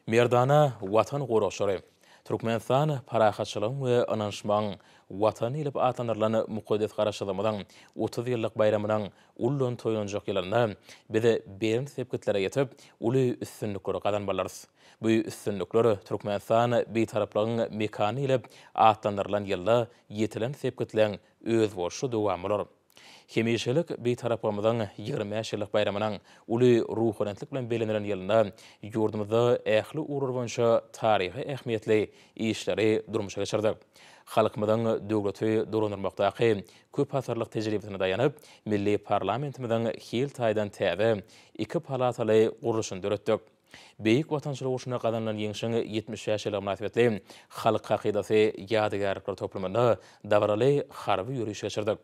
Merdana Watan goragçylary! Türkmenistan parahatçylygyň we ynanyşmagyň Watany diýlip atlandyrylan mukaddes Garaşsyzlygymyzyň 30 ýyllyk baýramynyň ullan toýlanjak ýylynda biz belent sepgitlere ýetip, uly üstünlikleri gazanmalydyrys. Bu üstünlikler Türkmenistan Bitaraplygyň mekany diýlip atlandyrylan ýylda ýetilen sepgitleň özboluşly dowamy bolar. Hemişelik Bitaraplygymyzyň 25 ýyllyk baýramynyň uly ruhubelentlik bilen bellenilen ýylynda ýurdumyzda ähli ugurlar boýunça taryhy ähmiýetli işleri durmuşa geçirdik. Halkymyzyň döwleti dolandyrmakdaky köpasyrlyk tejribesine daýanyp, milli parlamentimiziň hil taýdan täze, iki palataly gurluşyny döretdik. Beýik Watançylyk urşunda gazanylan Ýeňşiň 75 ýyllygy mynasybetli Halk hakydasy ýadygärlikler toplumynda dabaraly harby ýöriş geçirdik.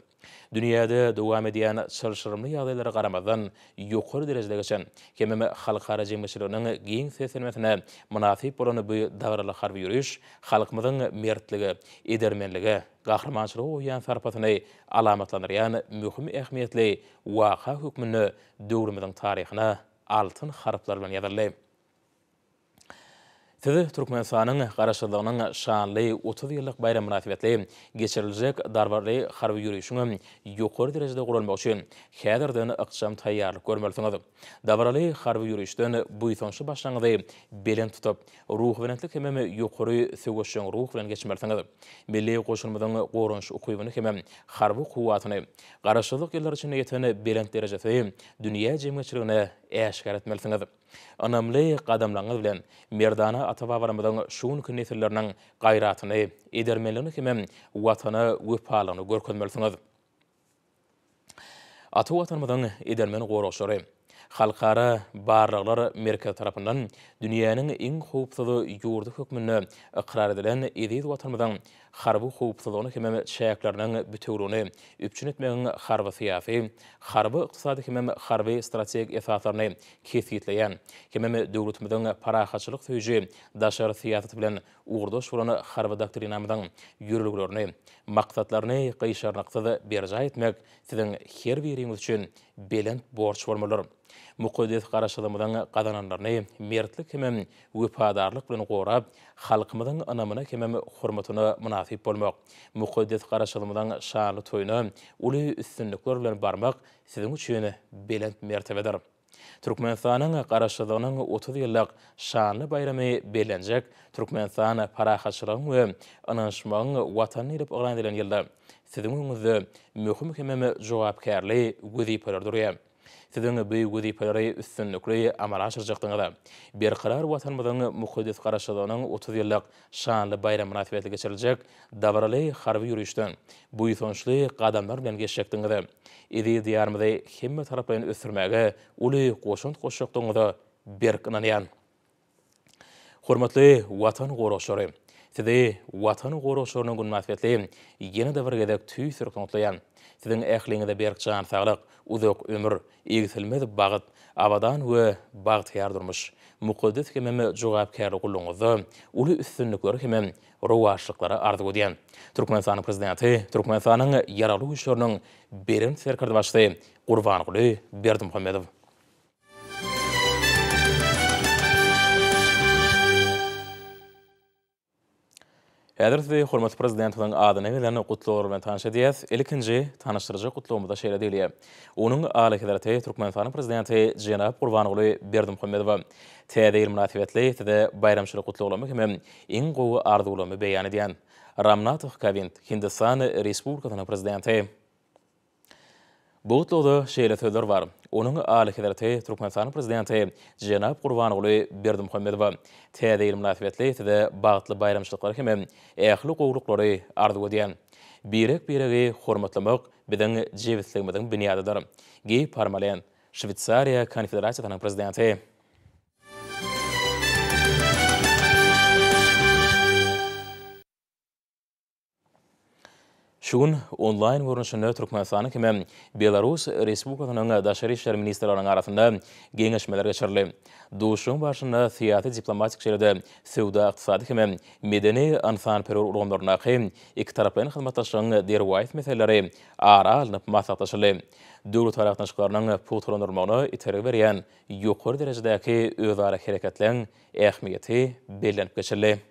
Dünýäde dowam edýän çylşyrymly ýagdaýlara garamazdan, ýokary derejede geçen hemem halkara jemgyýetçiliginiň giň seslenmesine mynasyp bolan bu dabaraly harby ýöriş halkymyzyň mertlige, edermenlige, gahrymançylyga goýýan sarpasyny alamatlandyrýan möhüm ähmiýetli waka hökmünde döwrümiziň taryhyna altyn harplar bilen ýazyldy. Siz Türkmenistanyň Garaşsyzlygynyň şanly 30 ýyllyk baýramy mynasybetli geçiriljek dabaraly harby ýörişiň ýokary derejede guralmagy üçin häzirden ykjam taýýarlyk görmelisiňiz. Dabaraly harby ýörişden buýsançly başlaryňyzy belent tutup, ruhubelentlik hemem ýokary söweşjeň ruh bilen geçmelisiňiz. Milli goşunymyzyň goranyş ukybyny hemem harby kuwwatyny, Garaşsyzlyk ýyllary içinde ýeten belent derejesi dünýä jemgyýetçiligine äşgär etmelisiňiz. Ynamly gadamlaryňyz bilen merdana ata-babalarymyzyň şu günki nesilleriniň gaýratyny, edermenligini hemem Watana wepalylygyny görkezmelisiňiz. Ata Watanymyzyň edermen goragçylary! Halkara barlaglar merkezi tarapyndan dünýäniň iň howpsuz ýurdy hökmünde ykrar edilen eziz Watanymyzyň harby howpsuzlygyny hemem çäkleriniň bitewüligini üpjün etmegiň harby-syýasy, harby-ykdysady hemem harby-strategik esaslaryny kesgitleýän hemem döwletimiziň parahatçylyk söýüji daşary syýasaty bilen ugurdaş bolan harby doktrinamyzyň ýörelgelerini, maksatlaryny gyşarnyksyz berjaý etmek siziň her biriňiz üçin belent borç bolmalydyr. Mukaddes Garaşsyzlygymyzyň gazananlaryny mertlik hemem wepadarlyk bilen gorap, halkymyzyň ynamyna hemem hormatyna mynasyp bolmak, mukaddes Garaşsyzlygymyzyň şanly toýuna uly üstünlikler bilen barmak siziň üçin belent mertebedir. Türkmenistanyň Garaşsyzlygynyň 30 ýyllyk şanly baýramy bellenjek Türkmenistan parahatçylygyň we ynanyşmagyň Watany diýlip yglan edilen ýylda siziň öňüňizde möhüm hemem jogapkärli wezipeler durýar. Siziň bu wezipeleri üstünlikli amala aşyrjakdygyňyza, Berkarar Watanymyzyň mukaddes Garaşsyzlygynyň 30 ýyllyk şanly baýramy mynasybetli geçiriljek dabaraly harby ýörişden buýsançly gadamlar bilen geçjekdigiňize, eziz Diýarymyzy hemmetaraplaýyn ösdürmäge uly goşant goşjakdygyňyza berk ynanýan. Hormatly Watan goragçylary! Sizi Watan goragçylarynyň güni mynasybetli ýene-de bir gezek tüýs ýürekden gutlaýan. Siziň ähliňize berk jan saglyk, uzak ömür, egsilmez bagt, abadan we bagtyýar durmuş, mukaddes hemem jogapkärli gullugyňyzda uly üstünlikleri hemem rowaçlyklary arzuw edýän. Türkmenistanyň Prezidenti, Türkmenistanyň Ýaragly Güýçleriniň Belent Serkerdebaşysy Gurbanguly Berdimuhamedow. Häzir sizi hormatly Prezidentimiziň adyna gelen gutlaglar bilen tanyş edýäs. Ilkinji tanyşdyryjy gutlagymyzda şeýle diýilýär. Onuň Alyhezreti Türkmenistanyň Prezidenti jenap Gurbanguly Berdimuhamedowa Täze ýyl mynasybetli size baýramçylyk gutlaglarymy hemem iň gowy arzuwlarymy beýan edýän. Ramnath Kowind, Hindistan Respublikasynyň Prezidenti. Bu gutlagda şeýle sözler bar, Onuň Alyhezreti Türkmenistanyň Prezidenti jenap Gurbanguly Berdimuhamedowa Täze ýyl mynasybetli size bagtly baýramçylyklary hemem ähli gowulyklary arzuw edýän. Birek-biregi hormatlamak biziň jebisligimiziň binýadydyr. Gi Parmalen, Şweýsariýa Konfederasiýasynyň Prezidenti. Şu gün onlaýn görnüşinde Türkmenistanyň hem Belarus Respublikasynyň Daşary işler ministrleriniň arasynda geňeşmeler geçirildi. Duşuşygyň barşynda syýasy-diplomatik şeýle-de söwda-ykdysady hem medeni-ynsanperwer ulgamlaryndaky ikitaraplaýyn hyzmatdaşlygyň derwaýys meseleleri ara alnyp maslahatlaşyldy. Döwletara gatnaşyklarynyň pugtalandyrylmagyna itergi berýän ýokary derejedäki özara hereketleň ähmiýeti bellenip geçildi.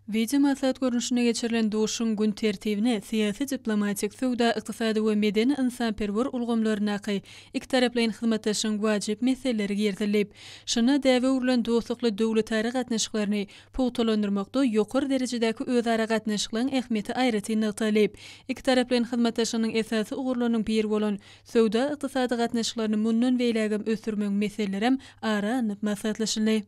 Wideomaslahat görnüşinde geçirilen duşuşygyň gün tertibine syýasy-diplomatik, söwda-ykdysady we medeni-ynsanperwer ulgamlaryndaky ikitaraplaýyn hyzmatdaşlygyň wajyp meseleleri girizildi. Şunda däbe öwrülen dostlukly döwletara gatnaşyklaryny pugtalandyrmakda ýokary derejedäki özara gatnaşyklaryň ähmiýeti aýratyn nygtaldy. Ikitaraplaýyn hyzmatdaşlygynyň esasy ugurlarynyň biri bolan söwda-ykdysady gatnaşyklaryny mundan beýlägem ösdürmegiň meselelerem ara alnyp maslahatlaşyldy.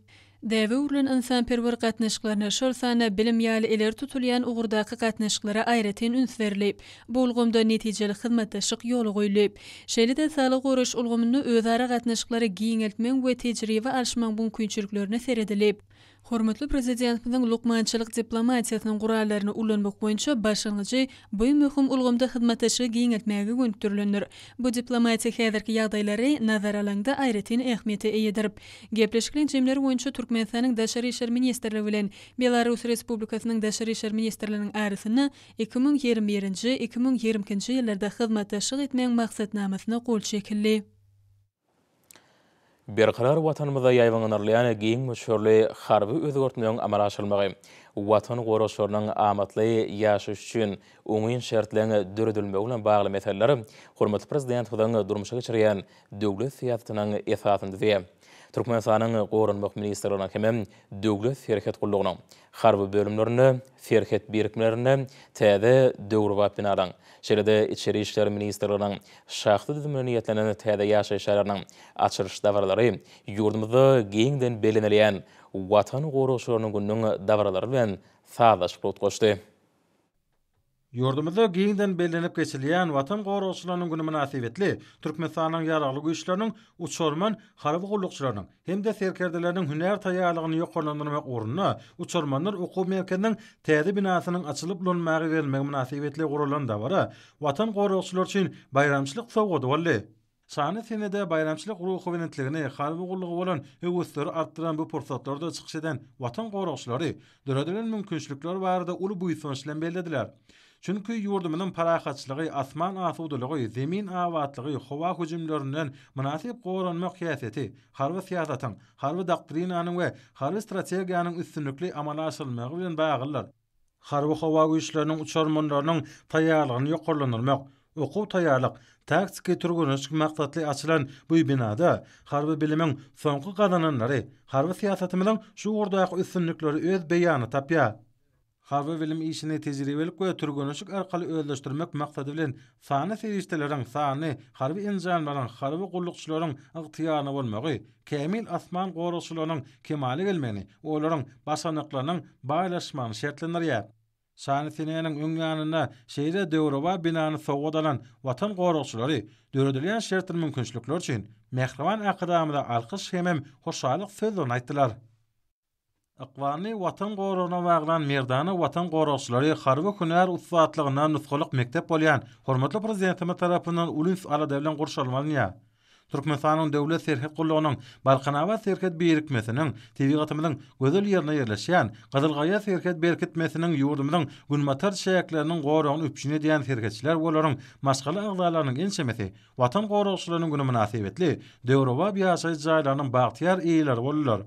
Däbe öwrülen ynsanperwer gatnaşyklaryna, şol sanda bilim ýaly ileri tutulýan ugurdaky gatnaşyklara aýratyn üns berilip, bu ulgamda netijeli hyzmatdaşlyk ýola goýuldy. Şeýle-de saglygy goraýyş ulgamynda özara gatnaşyklary giňeltmegiň we tejribe alyşmagyň mümkinçiliklerine seredilip, hormatly Prezidentimiziň lukmançylyk diplomatiýasynyň gurallaryny ulanmak boýunça başlangyjy Bu möhüm ulgamda hyzmatdaşlygy giňeltmäge gönükdirilendir. Bu diplomatiýa häzirki ýagdaýlary nazara alaňda aýratyn ähmiýete eýedir. Gepleşikleň jemleri boýunça Türkmenistanyň Daşary işler ministrligi bilen Belarus Respublikasynyň Daşary işler ministrliginiň arasynda 2021-nji, 2022-nji ýyllarda hyzmatdaşlyk etmegiň maksatnamasyna gol çekildi. Berkarar Watanymyzda ýaýbaňlanylýan giň möçberli harby özgertmegiň amala aşyrylmagy, Watan goragçylarynyň amatly ýaşaýyş üçin oňyn şertleň döredilmegi bilen bagly meseleler hormatly Prezidentimiziň durmuşa geçirýän döwlet syýasatynyň esasyny düzýär. Türkmenistanyň Goranmak ministrliginiň hemem Döwlet serhet gullugynyň harby bölümlerinde, serhet birikmelerinde täze döwrebap binalaryň, şeýle-de Içeri işler ministrliginiň şahsy düzümine niýetlenen täze ýaşaýyş jaýlarynyň açylyş dabaralary ýurdumyzda giňden bellenilýän Watan goragçylarynyň gününiň dabaralary bilen sazlaşykly utgaşdy. Ýurdumyzda giňden bellenip geçilýän Watan goragçylarynyň güni mynasybetli Türkmenistanyň Ýaragly Güýçleriniň uçarman harby gullukçylarynyň hem-de serkerdeleriniň hünär taýýarlygyny ýokarlandyrmak ugrunda Uçarmanlar okuw merkeziniň täze binasynyň açylyp ulanmaga berilmegi mynasybetli guralan dabara Watan goragçylary üçin baýramçylyk sowgady boldy. Şanly senede baýramçylyk ruhubelentligini, harby gulluga bolan höwesleri artdyran bu pursatlarda çykyş eden Watan goragçylary döredilen mümkinçilikler barada uly buýsanç bilen bellediler. Çünki ýurdumyzyň parahatçylygy, asman asudalygy, zemin abatlygy, howa hüjümlerinden mynasyp goranmak häsiýeti harby syýasatyň, harby doktrinanyň we harby strategiýanyň üstünlikli amala aşyrylmagy bilen baglydyr. Harby-howa güýçleriniň uçarmanlarynyň taýýarlygyny ýokarlandyrmak, okuw-taýýarlyk, taktiki türgenleşik maksatly açylan bu binada harby bilimiň soňky gazananlary, harby syýasatymyzyň şu ugurdaky üstünlikleri öz beýanyny tapýar. Harby bilim işini tejribelik we türgenleşik arkaly özleşdirmek maksady bilen sanly serişdeleriň, sanly harby enjamlaryň harby gullukçylaryň ygtyýarynda bolmagy, kämil asman goragçylarynyň kemala gelmegini, olaryň başarnyklarynyň baýlaşmagyny şertlendirýär. Şanly senäniň öň ýanynda şeýle döwrebap binany sowgat alan Watan goragçylary döredilýän şertdir mümkinçilikler üçin mähriban Arkadagymyza alkyş hemem hoşallyk sözlerini aýtdylar. Ykbalyny Watan goragyna baglan merdana Watan goragçylary harby hünär ussatlygyna nusgalyk mekdep bolýan hormatly Prezidentimiz tarapyndan uly üns-alada bilen gurşalyp alynýar. Türkmenistanyň Döwlet serhet gullugynyň Balkanabat serhet birikmesiniň tebigatymyzyň gözel ýerinde ýerleşýän Gyzylgaýa serhet berkitmesiniň ýurdumyzyň günbatar çäkleriniň goragyny üpjün edýän serhetçiler we olaryň maşgala agzalarynyň ençemesi Watan goragçylarynyň güni mynasybetli döwrebap ýaşaýyş jaýlarynyň bagtyýar eýeleri boldular.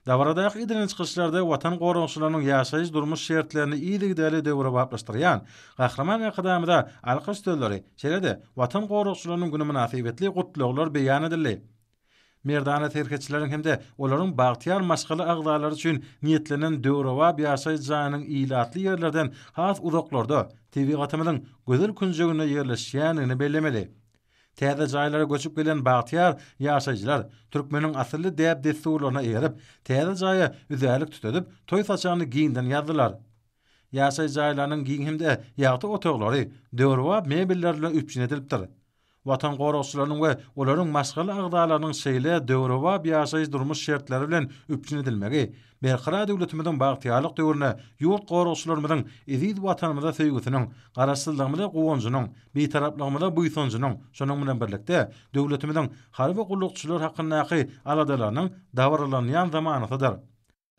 Dabaradaky edilen çykyşlarda Watan goragçylarynyň ýaşaýyş-durmuş şertlerini yzygiderli döwrebaplaşdyrýan Gahryman Arkadagymyza alkyş sözleri, şeýle-de Watan goragçylarynyň güni mynasybetli gutlaglar beýan edildi. Merdana serhetçileriň hem-de olaryň bagtyýar maşgala agzalary üçin niýetlenen döwrebap ýaşaýyş jaýynyň ilatly ýerlerden has uzaklarda, tebigatymyzyň gözel künjeginde ýerleşýändigini bellemeli. Täze jaýlara göçüp gelen bagtyýar ýaşaýjylar türkmeniň asylly däp-dessurlaryna eýerip, täze jaýa üzärlik tütedip, toý saçagyny giňden ýazdylar. Ýaşaýyş jaýlarynyň giň hem-de ýagty otaglary döwrebap mebeller bilen üpjün edilipdir. Watan goragçylarynyň we olaryň maşgala agzalarynyň şeýle döwrebap ýaşaýyş-durmuş şertleri bilen üpjün edilmegi Berkarar döwletimiziň bagtyýarlyk döwründe ýurt goragçylarymyzyň eziz Watanymyza söýgüsiniň, Garaşsyzlygymyza guwanjynyň, Bitaraplygymyza buýsanjynyň, şonuň bilen birlikde, döwletimiziň harby gullukçylar hakyndaky aladalarynyň dabaralanýan zamanasydyr.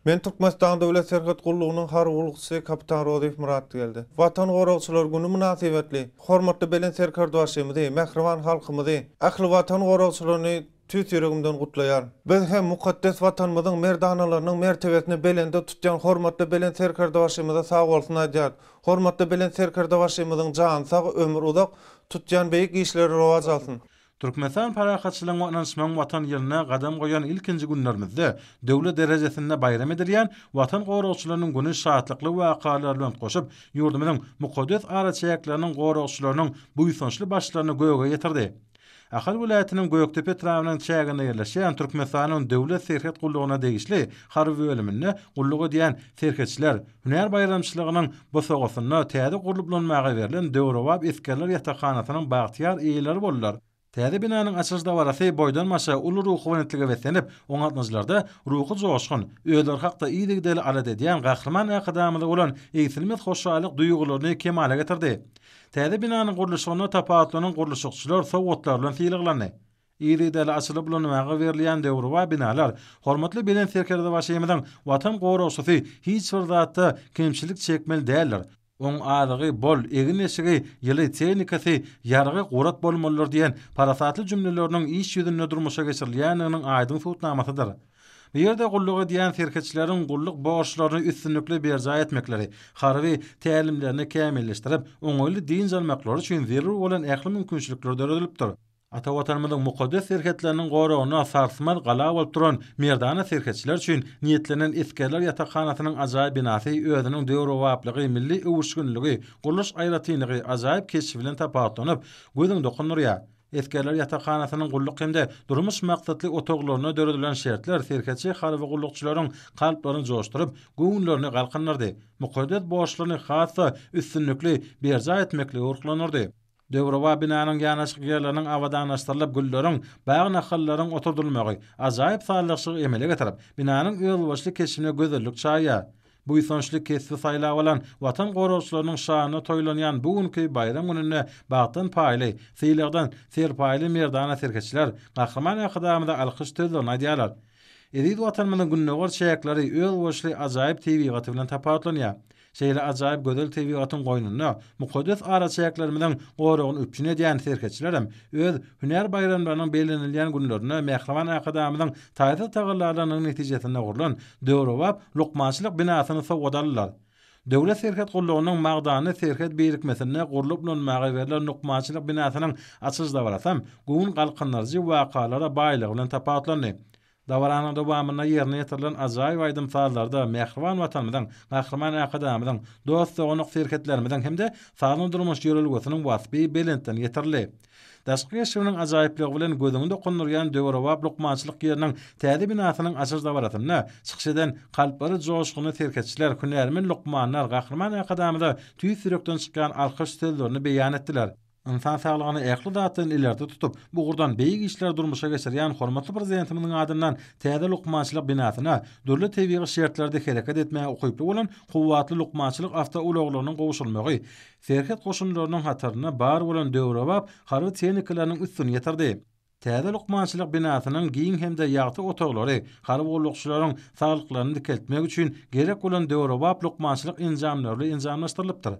Men Türkmenistanyň Döwlet serhet gullugynyň harby gullukçysy kapitan Rozyýew Myratgeldi. Watan goragçylary güni mynasybetli hormatly Belent Serkerdebaşymyzy, mähriban halkymyzy, ähli Watan goragçylaryny tüýs ýüregimden gutlaýaryn. Biz hem mukaddes Watanymyzyň merdanalarynyň mertebesini belende tutýan hormatly Belent Serkerdebaşymyza sagbolsun aýdýarys. Hormatly Belent Serkerdebaşymyzyň jany sag, ömri uzak, tutýan beýik işleri rowaç alsyn! Türkmenistan parahatçylygyň we ynanyşmagyň Watan ýylynda gadam goýan ilkinji günlerimizde döwlet derejesinde baýram edilýän Watan goragçylarynyň güni şatlykly wakalar bilen utgaşyp, ýurdumyzyň mukaddes araçäkleriniň goragçylarynyň buýsançly başlaryny göge ýetirdi. Ahal welaýatynyň Gökdepe etrabynyň çäginde ýerleşýän Türkmenistanyň Döwlet serhet gullugyna degişli harby bölüminde gulluk edýän serhetçiler hünär baýramçylygynyň bosagasynda täze gurlup ulanmaga berlen döwrebap esgerler ýatakhanasynyň bagtyýar eýeleri boldular. Täze binanyň açylyş dabarasy boýdan-başa uly ruhubelentlige beslenip, oňa gatnaşyjylarda ruhy joşgun, özleri hakda yzygiderli alada edýän Gahryman Arkadagymyza bolan egsilmez hoşallyk duýgularyny kemala getirdi. Täze binanyň gurluşygynda tapawutlanan gurluşykçylar sowgatlar bilen sylaglandy. Yzygiderli açylyp ulanmaga berilýän döwrebap binalar hormatly Belent Serkerdebaşymyzyň Watan goragçysy hiç bir zatda kemçilik çekmeli däldir, oň azygy bol, egin-eşigi ýyly, tehnikasy ýaragy gurat bolmalydyr diýen parasatly jümleleriniň iş ýüzünde durmuşa geçirilýändiginiň aýdyň subutnamasydyr. Bu ýerde gulluk edýän serhetçileriň gulluk borçlaryny üstünlikli berjaý etmekleri, harby tälimlerini kämilleşdirip, oňaýly dynç almaklary üçin zerur bolan ähli mümkinçilikler döredilipdir. Ata Watanymyzyň mukaddes serhetleriniň goragynda sarsmaz gala bolup duran merdana serhetçiler üçin niýetlenen esgerler ýatakhanasynyň ajaýyp binasy özüniň döwrebaplygy, milli öwüşginligi, gurluş aýratynlygy, ajaýyp keşbi bilen tapawutlanyp, gözüňi dokundyrýar. Esgerler ýatakhanasynyň gulluk hem-de durmuş maksatly otaglarynda döredilen şertler serhetçi harby gullukçylaryň kalplaryny joşduryp, göwünlerini galkyndyrdy, mukaddes borçlaryny has-da üstünlikli berjaý etmeklige ruhlandyrdy. Döwrebap binanyň ýanaşyk ýerleriniň abadanlaşdyrylyp, gülleriň, bag nahallaryň oturdylmagy ajaýyp sazlaşygy emele getirip, binanyň özboluşly keşbine gözellik çaýýar. Buýsançly kesbi saýlap alan Watan goragçylarynyň şanyna toýlanýan bu günki baýram gününde bagtdan paýly, sylagdan serpaýly merdana serhetçiler Gahryman Arkadagymyza alkyş sözlerini aýdýarlar. Eziz Watanymyzyň gündogar çäkleri özboluşly ajaýyp tebigaty bilen tapawutlanýar. Şeýle ajaýyp gözel tebigatyň goýnunda mukaddes araçäklerimiziň goragyny üpjün edýän serhetçilerem öz hünär baýramlarynyň bellenilýän günlerinde mähriban Arkadagymyzyň taýsyz tagallalarynyň netijesinde gurlan döwrebap lukmançylyk binasyny sowgat aldylar. Döwlet serhet gullugynyň Magdanly serhet birikmesinde gurlup ulanmaga berlen lukmançylyk binasynyň açylyş dabarasam göwün galkyndyryjy wakalara baýlygy bilen tapawutlandy. Dabaranyň dowamynda ýerine ýetirilen ajaýyp aýdym-sazlarda mähriban Watanymyzyň, Gahryman Arkadagymyzyň, dost-doganlyk serhetlerimiziň hem-de sagdyn durmuş ýörelgesiniň waspy belentden ýetirildi. Daşky keşbiniň ajaýyplygy bilen gözüňi dokundyrýan döwrebap lukmançylyk ýeriniň täze binasynyň açylyş dabarasynda çykyş eden kalplary joşgunly serhetçiler, hünärmen lukmanlar Gahryman Arkadagymyza tüýs ýürekden çykýan alkyş sözlerini beýan etdiler. Ynsan saglygyny ähli zatdan ilerde tutup, bu ugurdan beýik işleri durmuşa geçirýän hormatly Prezidentimiziň adyndan täze lukmançylyk binasyna dürli tebigy şertlerde hereket etmäge ukyply bolan kuwwatly lukmançylyk awtoulaglarynyň gowşurylmagy Serhet goşunlarynyň hatarynda bar bolan döwrebap harby tehnikalarynyň üstüni ýetirdi. Täze lukmançylyk binasynyň giň hem-de ýagty otaglary harby gullukçylaryň saglyklaryny dikeltmek üçin gerek bolan döwrebap lukmançylyk enjamlary bilen enjamlaşdyrylypdyr.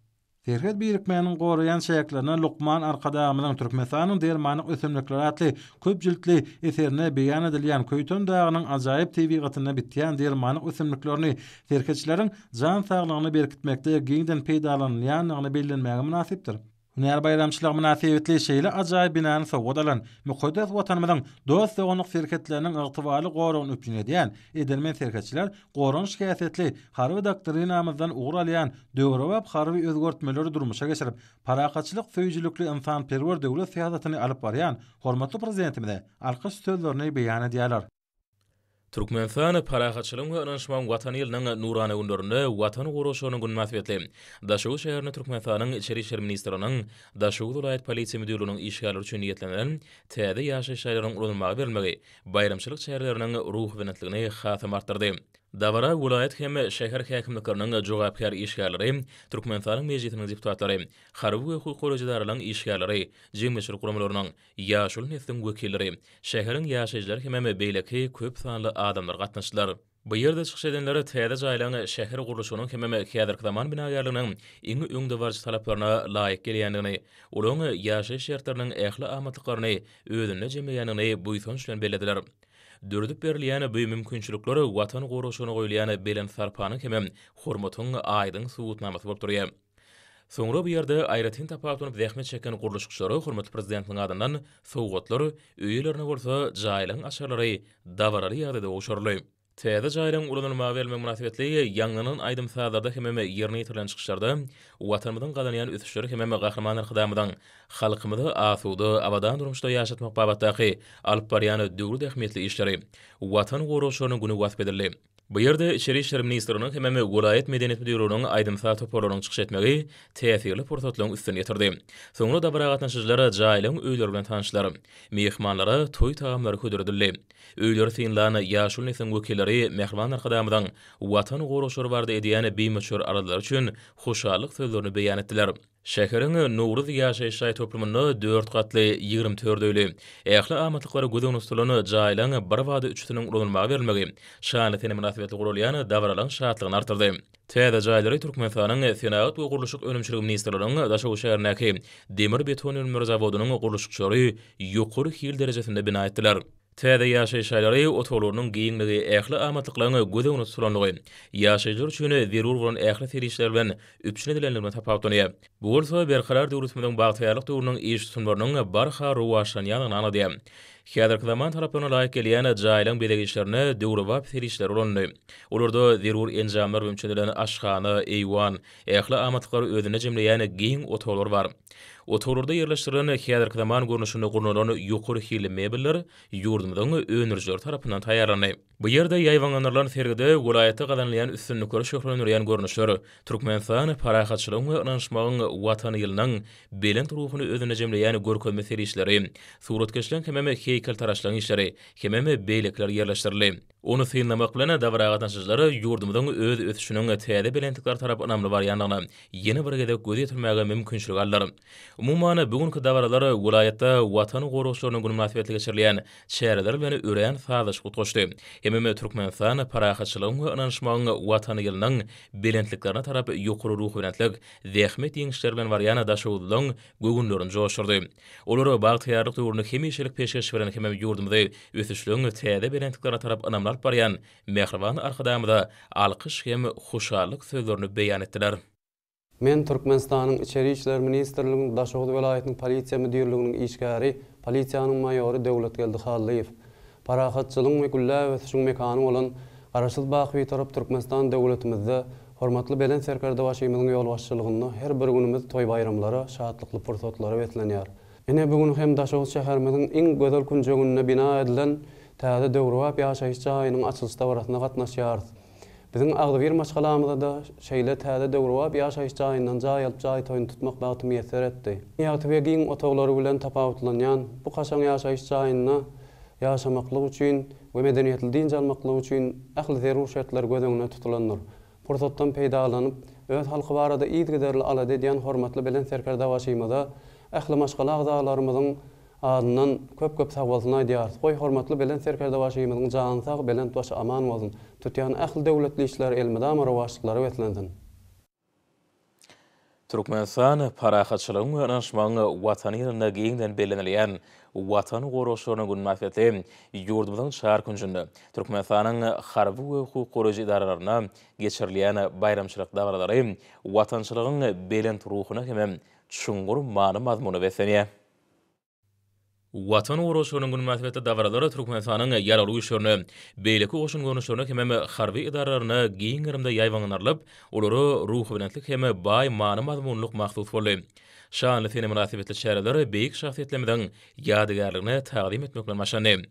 Serhet birikmäniň goraýan çäklerine lukman Arkadagymyzyň Türkmenistanyň dermanlyk ösümlikleri atly köp jiltli eserinde beýan edilýän Köýten dagynyň ajaýyp tebigatynda bitýän dermanlyk ösümliklerini serhetçileriň jan saglygyny berkitmekde giňden peýdalanylýandygyny bellenmäge mynasypdyr. Hünär baýramçylygy mynasybetli şeýle ajaýyp binany sowgat alan, mukaddes Watanymyzyň dost-doganlyk serhetleriniň ygtybarly goragyny üpjün edýän edermen serhetçiler goranyş häsiýetli harby doktrinamyzdan ugur alýan döwrebap harby özgertmeleri durmuşa geçirip, parahatçylyk söýüjilikli ynsanperwer döwlet syýasatyny alyp barýan hormatly Prezidentimize alkyş sözlerini beýan edýärler. Türkmenistan parahatçylygyň we ynanyşmagyň Watany ýylynyň nurana günlerinde Watan goragçylarynyň güni mynasybetli Daşoguz şäherinde Türkmenistanyň Içeri işler ministrliginiň Daşoguz welaýat polisiýa müdirliginiň işgärleri üçin niýetlenilen täze ýaşaýyş jaýlarynyň ulanylmaga berilmegi baýramçylyk çäreleriniň ruhubelentligini hasam artdyrdy. Dabara welaýat hem şäher häkimlikleriniň jogapkär işgärleri, Türkmenistanyň Mejlisiniň deputatlary, harby we hukuk goraýjy edaralaryň işgärleri, jemgyýetçilik guramalarynyň, ýaşuly nesliň wekilleri, şäheriň ýaşaýjylary hemem beýleki köp sanly adamlar gatnaşdylar. Bu ýerde çykyş edenler täze jaýlaryň şäher gurluşygynyň hemem häzirki zaman binagärliginiň iň öňdebaryjy talaplaryna laýyk gelýändigini, olaryň ýaşaýyş şertleriniň ähli amatlyklaryny özünde jemleýändigini buýsanç bilen bellediler. Döredip berilýän bu mümkinçilikler Watan goragçylygyna goýulýan belent sarpanyň hemem hormatyň aýdyň subutnamasy bolup durýar. Soňra bu ýerde aýratyn tapawutlanyp zähmet çeken gurluşykçylara hormatly Prezidentimiziň adyndan sowgatlar, öý eýelerine bolsa jaýlaryň açarlary dabaraly ýagdaýda gowşuryldy. Täze jaýlaryň ulanylmaga berilmegi mynasybetli ýaňlanan aýdym-sazlarda hemem ýerine ýetirilen çykyşlarda Watanymyzyň gazanýan ösüşleri hemem Gahryman Arkadagymyzyň halkymyzy asuda, abadan durmuşda ýaşatmak babatdaky alyp barýan döwlet ähmiýetli işleri, Watan goragçylarynyň güni wasp edildi. Bu ýerde Içeri işler ministrliginiň hemem welaýat medeniýet müdirliginiň aýdym-saz toparlarynyň çykyş etmegi täsirli pursatlaryň üstüni ýetirdi. Soňra dabara gatnaşyjylar jaýlaryň öýleri bilen tanyşdylar. Myhmanlara toý tagamlary hödür edildi. Öýleri synlan ýaşuly nesliň wekilleri mähriban Arkadagymyzyň Watan goragçylary barada edýän bimöçber aladalary üçin hoşallyk sözlerini beýan etdiler. Şäheriň Nowruz ýaşaýyş jaý toplumynda dört gatly, 24 öýli, ähli amatlyklary göz öňünde tutulan jaýlaryň birbada üçüsiniň ulanylmaga berilmegi şanly sene mynasybetli guralýan dabaralaryň şatlygyny artdyrdy. Täze jaýlary Türkmenistanyň Senagat we gurluşyk önümçiligi ministrliginiň Daşoguz şäherindäki Demir-beton önümleri zawodynyň gurluşykçylary ýokary hil derejesinde bina etdiler. Täze ýaşaýyş jaýlary otaglarynyň giňligi, ähli amatlyklaryň göz öňünde tutulandygy, ýaşaýjylar üçin zerur bolan ähli serişdeler bilen üpjün edilenligi bilen tapawutlanýar. Bu bolsa Berkarar döwletimiziň bagtyýarlyk döwrüniň iş tutumlarynyň barha rowaçlanýandygyny aňladýar. Häzirki zaman talaplaryna laýyk gelýän jaýlaryň bezeg işlerinde döwrebap serişdeler ulanyldy. Olarda zerur enjamlar bilen üpjün edilen aşhana, eýwan, ähli amatlyklary özünde jemleýän giň otaglar bar. Otaglarda ýerleşdirilen häzirki zaman görnüşinde gurnalan ýokary hilli mebeller ýurdumyzyň öndürijileri tarapyndan taýýarlandy. Bu ýerde ýaýbaňlandyrylan sergide welaýatda gazanylýan üstünlikleri şöhlelendirýän görnüşler, Türkmenistan parahatçylygyň we ynanyşmagyň Watany ýylynyň belent ruhuny özünde jemleýän görkezme serişdeleri, suratkeşleň hemem heýkeltaraşlaryň işleri hemem beýlekiler ýerleşdirildi. Ony synlamak bilen, dabara gatnaşyjylar ýurdumyzyň öz ösüşiniň täze belentliklere tarap ynamly barýandygyna ýene bir gezek göz ýetirmäge mümkinçilik aldylar. Umuman, bu günki dabaralar welaýatda Watan goragçylarynyň güni mynasybetli geçirilýän çäreler bilen örän sazlaşyp utgaşdy. Hemem Türkmenistan parahatçylygyň we ynanyşmagyň Watany ýylynyň belentliklerine tarap ýokary ruhubelentlik, zähmet ýeňişleri bilen barýan daşoguzlylaryň göwünlerini joşdurdy. Olar bagtyýarlyk döwründe hemişelik peşgeş beren hemem ýurdumyzy ösüşligiň täze belentliklerine tarap ynamly alyp barýan mähriban Arkadagymyza alkyş hem hoşallyk sözlerini beýan etdiler. Men Türkmenistanyň Içeri işler ministrliginiň Daşoguz welaýatynyň polisiýa müdirliginiň işgäri, polisiýanyň maýory Döwletgeldi Hallyýew. Parahatçylygyň we gülläp ösüşiň mekany bolan Garaşsyz baky Bitarap Türkmenistan döwletimizde hormatly Belent Serkerdebaşymyzyň ýolbaşçylygynda her bir günümiz toý-baýramlara, şatlykly pursatlara beslenýär. Ine, bu gün hem Daşoguz şäherimiziň iň gözel künjeginde bina edilen täze döwrebap ýaşaýyş jaýynyň açylyş dabarasyna gatnaşýarys. Biziň agzybir maşgalamyza-da şeýle täze döwrebap ýaşaýyş jaýyndan jaý alyp jaý toýuny tutmak bagty miýesser etdi. Ýagty we giň otaglary bilen tapawutlanýan bu kaşaň ýaşaýyş jaýynda ýaşamaklyk üçin we medeniýetli dynç almaklyk üçin ähli zerur şertler göz öňünde tutulandyr. Pursatdan peýdalanyp, öz halky barada yzygiderli alada edýän hormatly Belent Serkerdebaşymyza ähli maşgala agzalarymyzyň Adyndan köp-köp sagbolsun aýdýarys. Goý, hormatly Belent Serkerdebaşymyzyň jany sag, belent başy aman bolsun! Tutýan ähli döwletli işleri elmydama rowaçlyklara beslensin! Türkmenistan parahatçylygyň we ynanyşmagyň Watany ýylynda giňden bellenilýän Watan goragçylarynyň güni mynasybetli ýurdumyzyň çar künjünde Türkmenistanyň harby we hukuk goraýjy edaralarynda geçirilýän baýramçylyk dabaralary watançylygyň belent ruhuna hemem çuňňur many-mazmuna beslenýär. Watan goragçylarynyň güni mynasybetli dabaralar Türkmenistanyň Ýaragly Güýçlerine, beýleki goşun görnüşlerine hemem harby edaralaryna giň gerimde ýaýbaňlandyrylyp, olara ruhubelentlik hem baý many-mazmunlyk mahsus boldy. Şanly sene mynasybetli çäreler beýik şahsyýetlerimiziň ýadygärligine tagzym etmek bilen başlandy.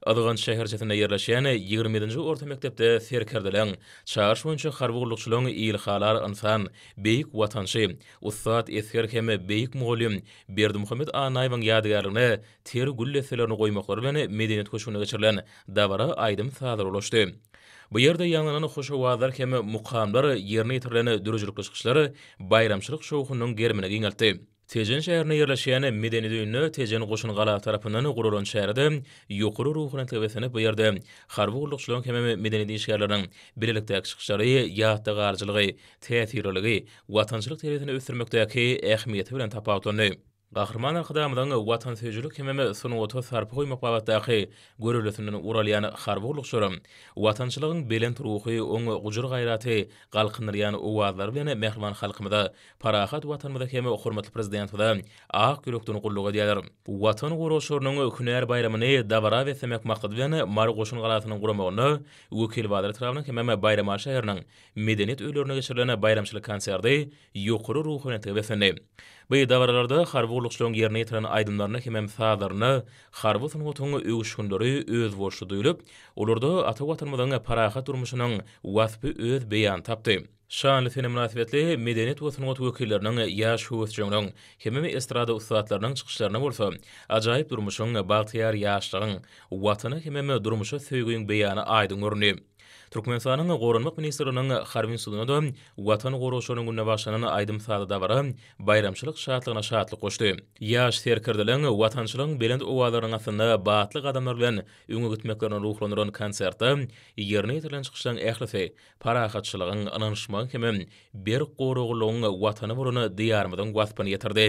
Yzgant şäherçesinde ýerleşýän 27-nji orta mekdepde serkerdeleň, çagyryş boýunça harby gullukçylaryň ilhalar ynsan, beýik watançy, ussat esger hem beýik mugallym Berdimuhamet Annaýewiň ýadygärligine ter gül desselerini goýmaklary bilen Medeniýet köşgünde geçirilen dabara aýdym-sazlar ulaşdy. Bu ýerde ýaňlanan hoş owazlar hem mukamlar, ýerine ýetirilen döredijilikli çykyşlar baýramçylyk şowhunynyň gerimini giňeltdi. Tejen şäherinde ýerleşýän Medeniýet öýünde Tejen goşun galasy tarapyndan guralan çärede ýokary ruhubelentlige beslenip, bu ýerde harby gullukçylaryň hemem medeniýet işgärleriniň bilelikdäki çykyşlary ýatda galyjylygy, täsirliligi, watançylyk terbiýesini ösdürmekdäki ähmiýeti bilen tapawutlandy. Gahryman Arkadagymyzyň watansöýüjilik hemem sungata sarpa goýmak babatdaky göreldesinden ugur alýan harby gullukçylaryň watançylygyň belent ruhy, oň gujur-gaýraty galkyndyrýan owazlary bilen mähriban halkymyza, parahat Watanymyza hem hormatly Prezidentimize ak ýürekden gulluk edýärler. Watan goragçylarynyň hünär baýramyny dabara beslemek maksady bilen Mary goşun galasynyň guramagynda Wekilbazar etrabynyň hemem Baýramaly şäheriniň Medeniýet öýlerinde geçirilen baýramçylyk konserti ýokary ruhubelentlige beslendi. Bu dabaralarda harby gullukçylaryň ýerine ýetiren aýdymlarynda hemem sazlarynda harby sungatyň öwüşginleri özboluşly duýlup, olarda ata Watanymyzyň parahat durmuşynyň waspy öz beýanyny tapdy. Şanly sene mynasybetli medeniýet we sungat wekilleriniň, ýaş höwesjeňleriň hemem estrada ussatlarynyň çykyşlarynda bolsa ajaýyp durmuşyň, bagtyýar ýaşlygyň, Watana hemem durmuşa söýgiň beýany aýdyň göründi. Türkmenistanyň Goranmak ministrliginiň Harby institutynda-da Watan goragçylarynyň gününe bagyşlanan aýdym-sazly dabara baýramçylyk şatlygyna şatlyk goşdy. Ýaş serkerdeleň watançylygyň belent owazlarynyň astynda batly gadamlar bilen öňe gitmeklerini ruhlandyran konsertde ýerine ýetirilen çykyşlaryň ählisi parahatçylygyň, ynanyşmagyň hemem berk goraglylygyň Watany bolan Diýarymyzyň waspyny ýetirdi.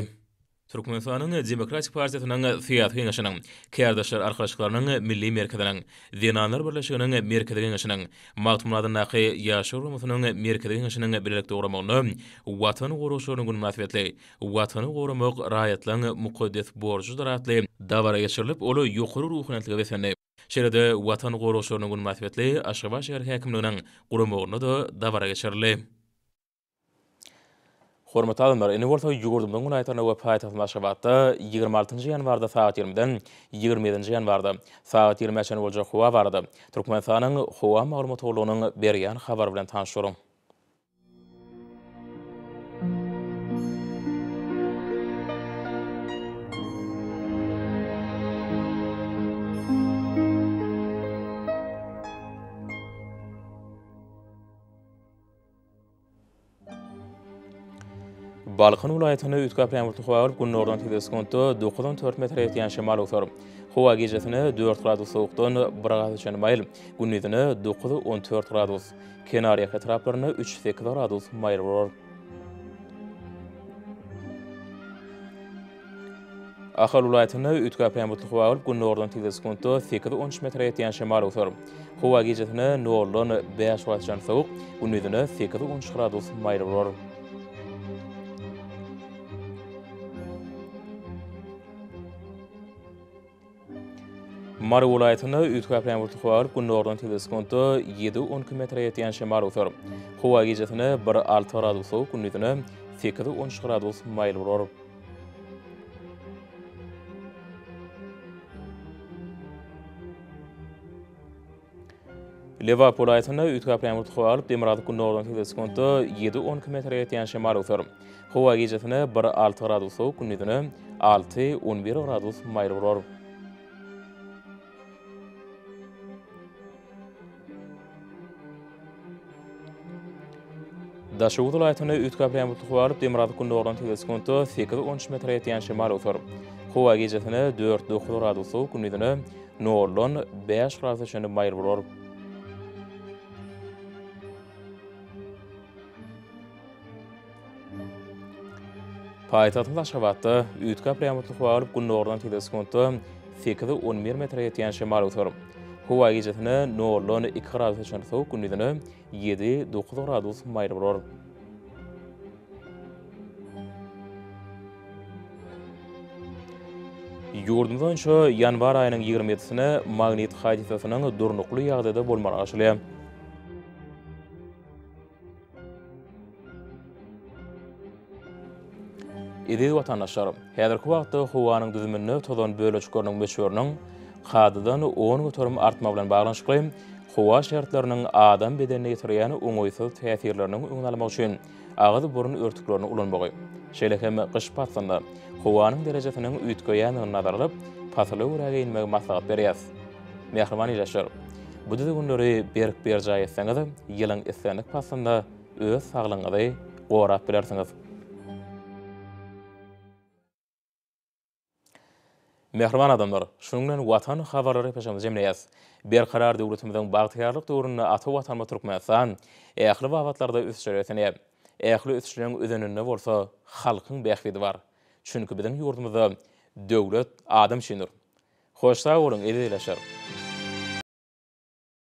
Türkmenistanyň Demokratik partiýasynyň Syýasy Geňeşiniň, Kärdeşler arkalaşyklarynyň Milli merkeziniň, Zenanlar birleşiginiň Merkezi Geňeşiniň, Magtymguly adyndaky Ýaşlar guramasynyň Merkezi Geňeşiniň bilelikde guramagynda Watan goragçylarynyň güni mynasybetli Watany goramak raýatlaryň mukaddes borjudyr atly dabara geçirilip, ol ýokary ruhubelentlige beslendi. Şeýle-de Watan goragçylarynyň güni mynasybetli Aşgabat şäher häkimliginiň guramagynda-da dabara geçirildi. Hormatly adamlar, indi bolsa ýurdumyzyň welaýatlarynda we paýtagtymyz Aşgabatda 26-njy ýanwarda sagat 20-den 27-nji ýanwarda sagat 20-ä çenli boljak howa barada Türkmenistanyň Howa maglumat gullugynyň berýän habary bilen tanyşdyryň. Balkan welaýatynda üýtgäp ýagmyrly howa bolup, günordan tizligi sekuntda 9-14 metre ýetýän şemal öwser. Howa gijesine 4 gradus sowukdan 1 gradusa çenli maýyl, gündizine 9-14 gradus, kenarýaka etraplarynda 3-8 gradus maýyl bolar. Ahal welaýatynda üýtgäp ýagmyrly howa bolup, günordan tizligi sekuntda sekiz-on üç metre ýetýän şemal öwser. Howa gijesine noldan bäş gradus çenli sowuk, gündizine sekiz-on üç gradus maýyl bolar. Mary welaýatynda üýtgäp ýagmyrly howa bolup, günordan tizligi sekuntda ýedi-on iki metre ýetýän şemal öwser. Howa gijesine bir-alty gradus sowuk, gündizine sekiz-on üç gradus maýyl bolar. Lebap welaýatynda üýtgäp ýagmyrly howa bolup, demirgazyk-gündogardan tizligi sekuntda ýedi-on iki metre ýetýän şemal öwser. Howa gijesine bir-alty gradus sowuk, gündizine alty-on bir gradus maýyl bolar. Daşoguz welaýatynda üýtgäp ýagmyrly howa bolup, demirgazyk-gündogardan tizligi sekuntda sekiz-on üç metre ýetýän şemal öwser. Howa gijesine dört-dokuz gradus sowuk, gündizine noldan bäş gradusa çenli maýyl bolar. Paýtagtymyz Aşgabatda üýtgäp ýagmyrly howa bolup, günordan tizligi sekuntda sekiz-on bir metre ýetýän şemal öwser. Howa gijesine noldan iki gradusa çenli sowuk, gündizine ýedi-dokuz gradus maýyl bolar. Ýurdumyz boýunça ýanwar aýynyň ýigrimi ýedisine magnit hadysasynyň durnukly ýagdaýda bolmagy garaşylýar. Eziz watandaşlar, häzirki wagtda howanyň düzüminde tozan bölejikleriniň möçberiniň kadadan 10% artmagy bilen baglanyşykly howa şertleriniň adam bedenine ýetirýän oňaýsyz täsirleriniň öňüni almak üçin agyz-burun örtüklerini ulanmagy, şeýle hem gyş paslynda howanyň derejesiniň üýtgeýändigini nazara alyp, pasyla görä geýinmegi maslahat berýäris. Mähriban ildeşler, bu düzgünleri berk berjaý etseňiz, ýylyň islendik paslynda öz saglygyňyzy gorap bilersiňiz. Mähriban adamlar, şunuň bilen Watan habarlary gepleşigimizi jemleýäris. Berkarar döwletimiziň bagtyýarlyk döwründe ata Watanymyz Türkmenistan ähli babatlarda ösüşlere beslenýär. Ähli ösüşleriň özeninde bolsa halkyň bähbidi bar. Çünki biziň ýurdumyzda döwlet adam üçindir. Hoş sag boluň eziz ildeşler!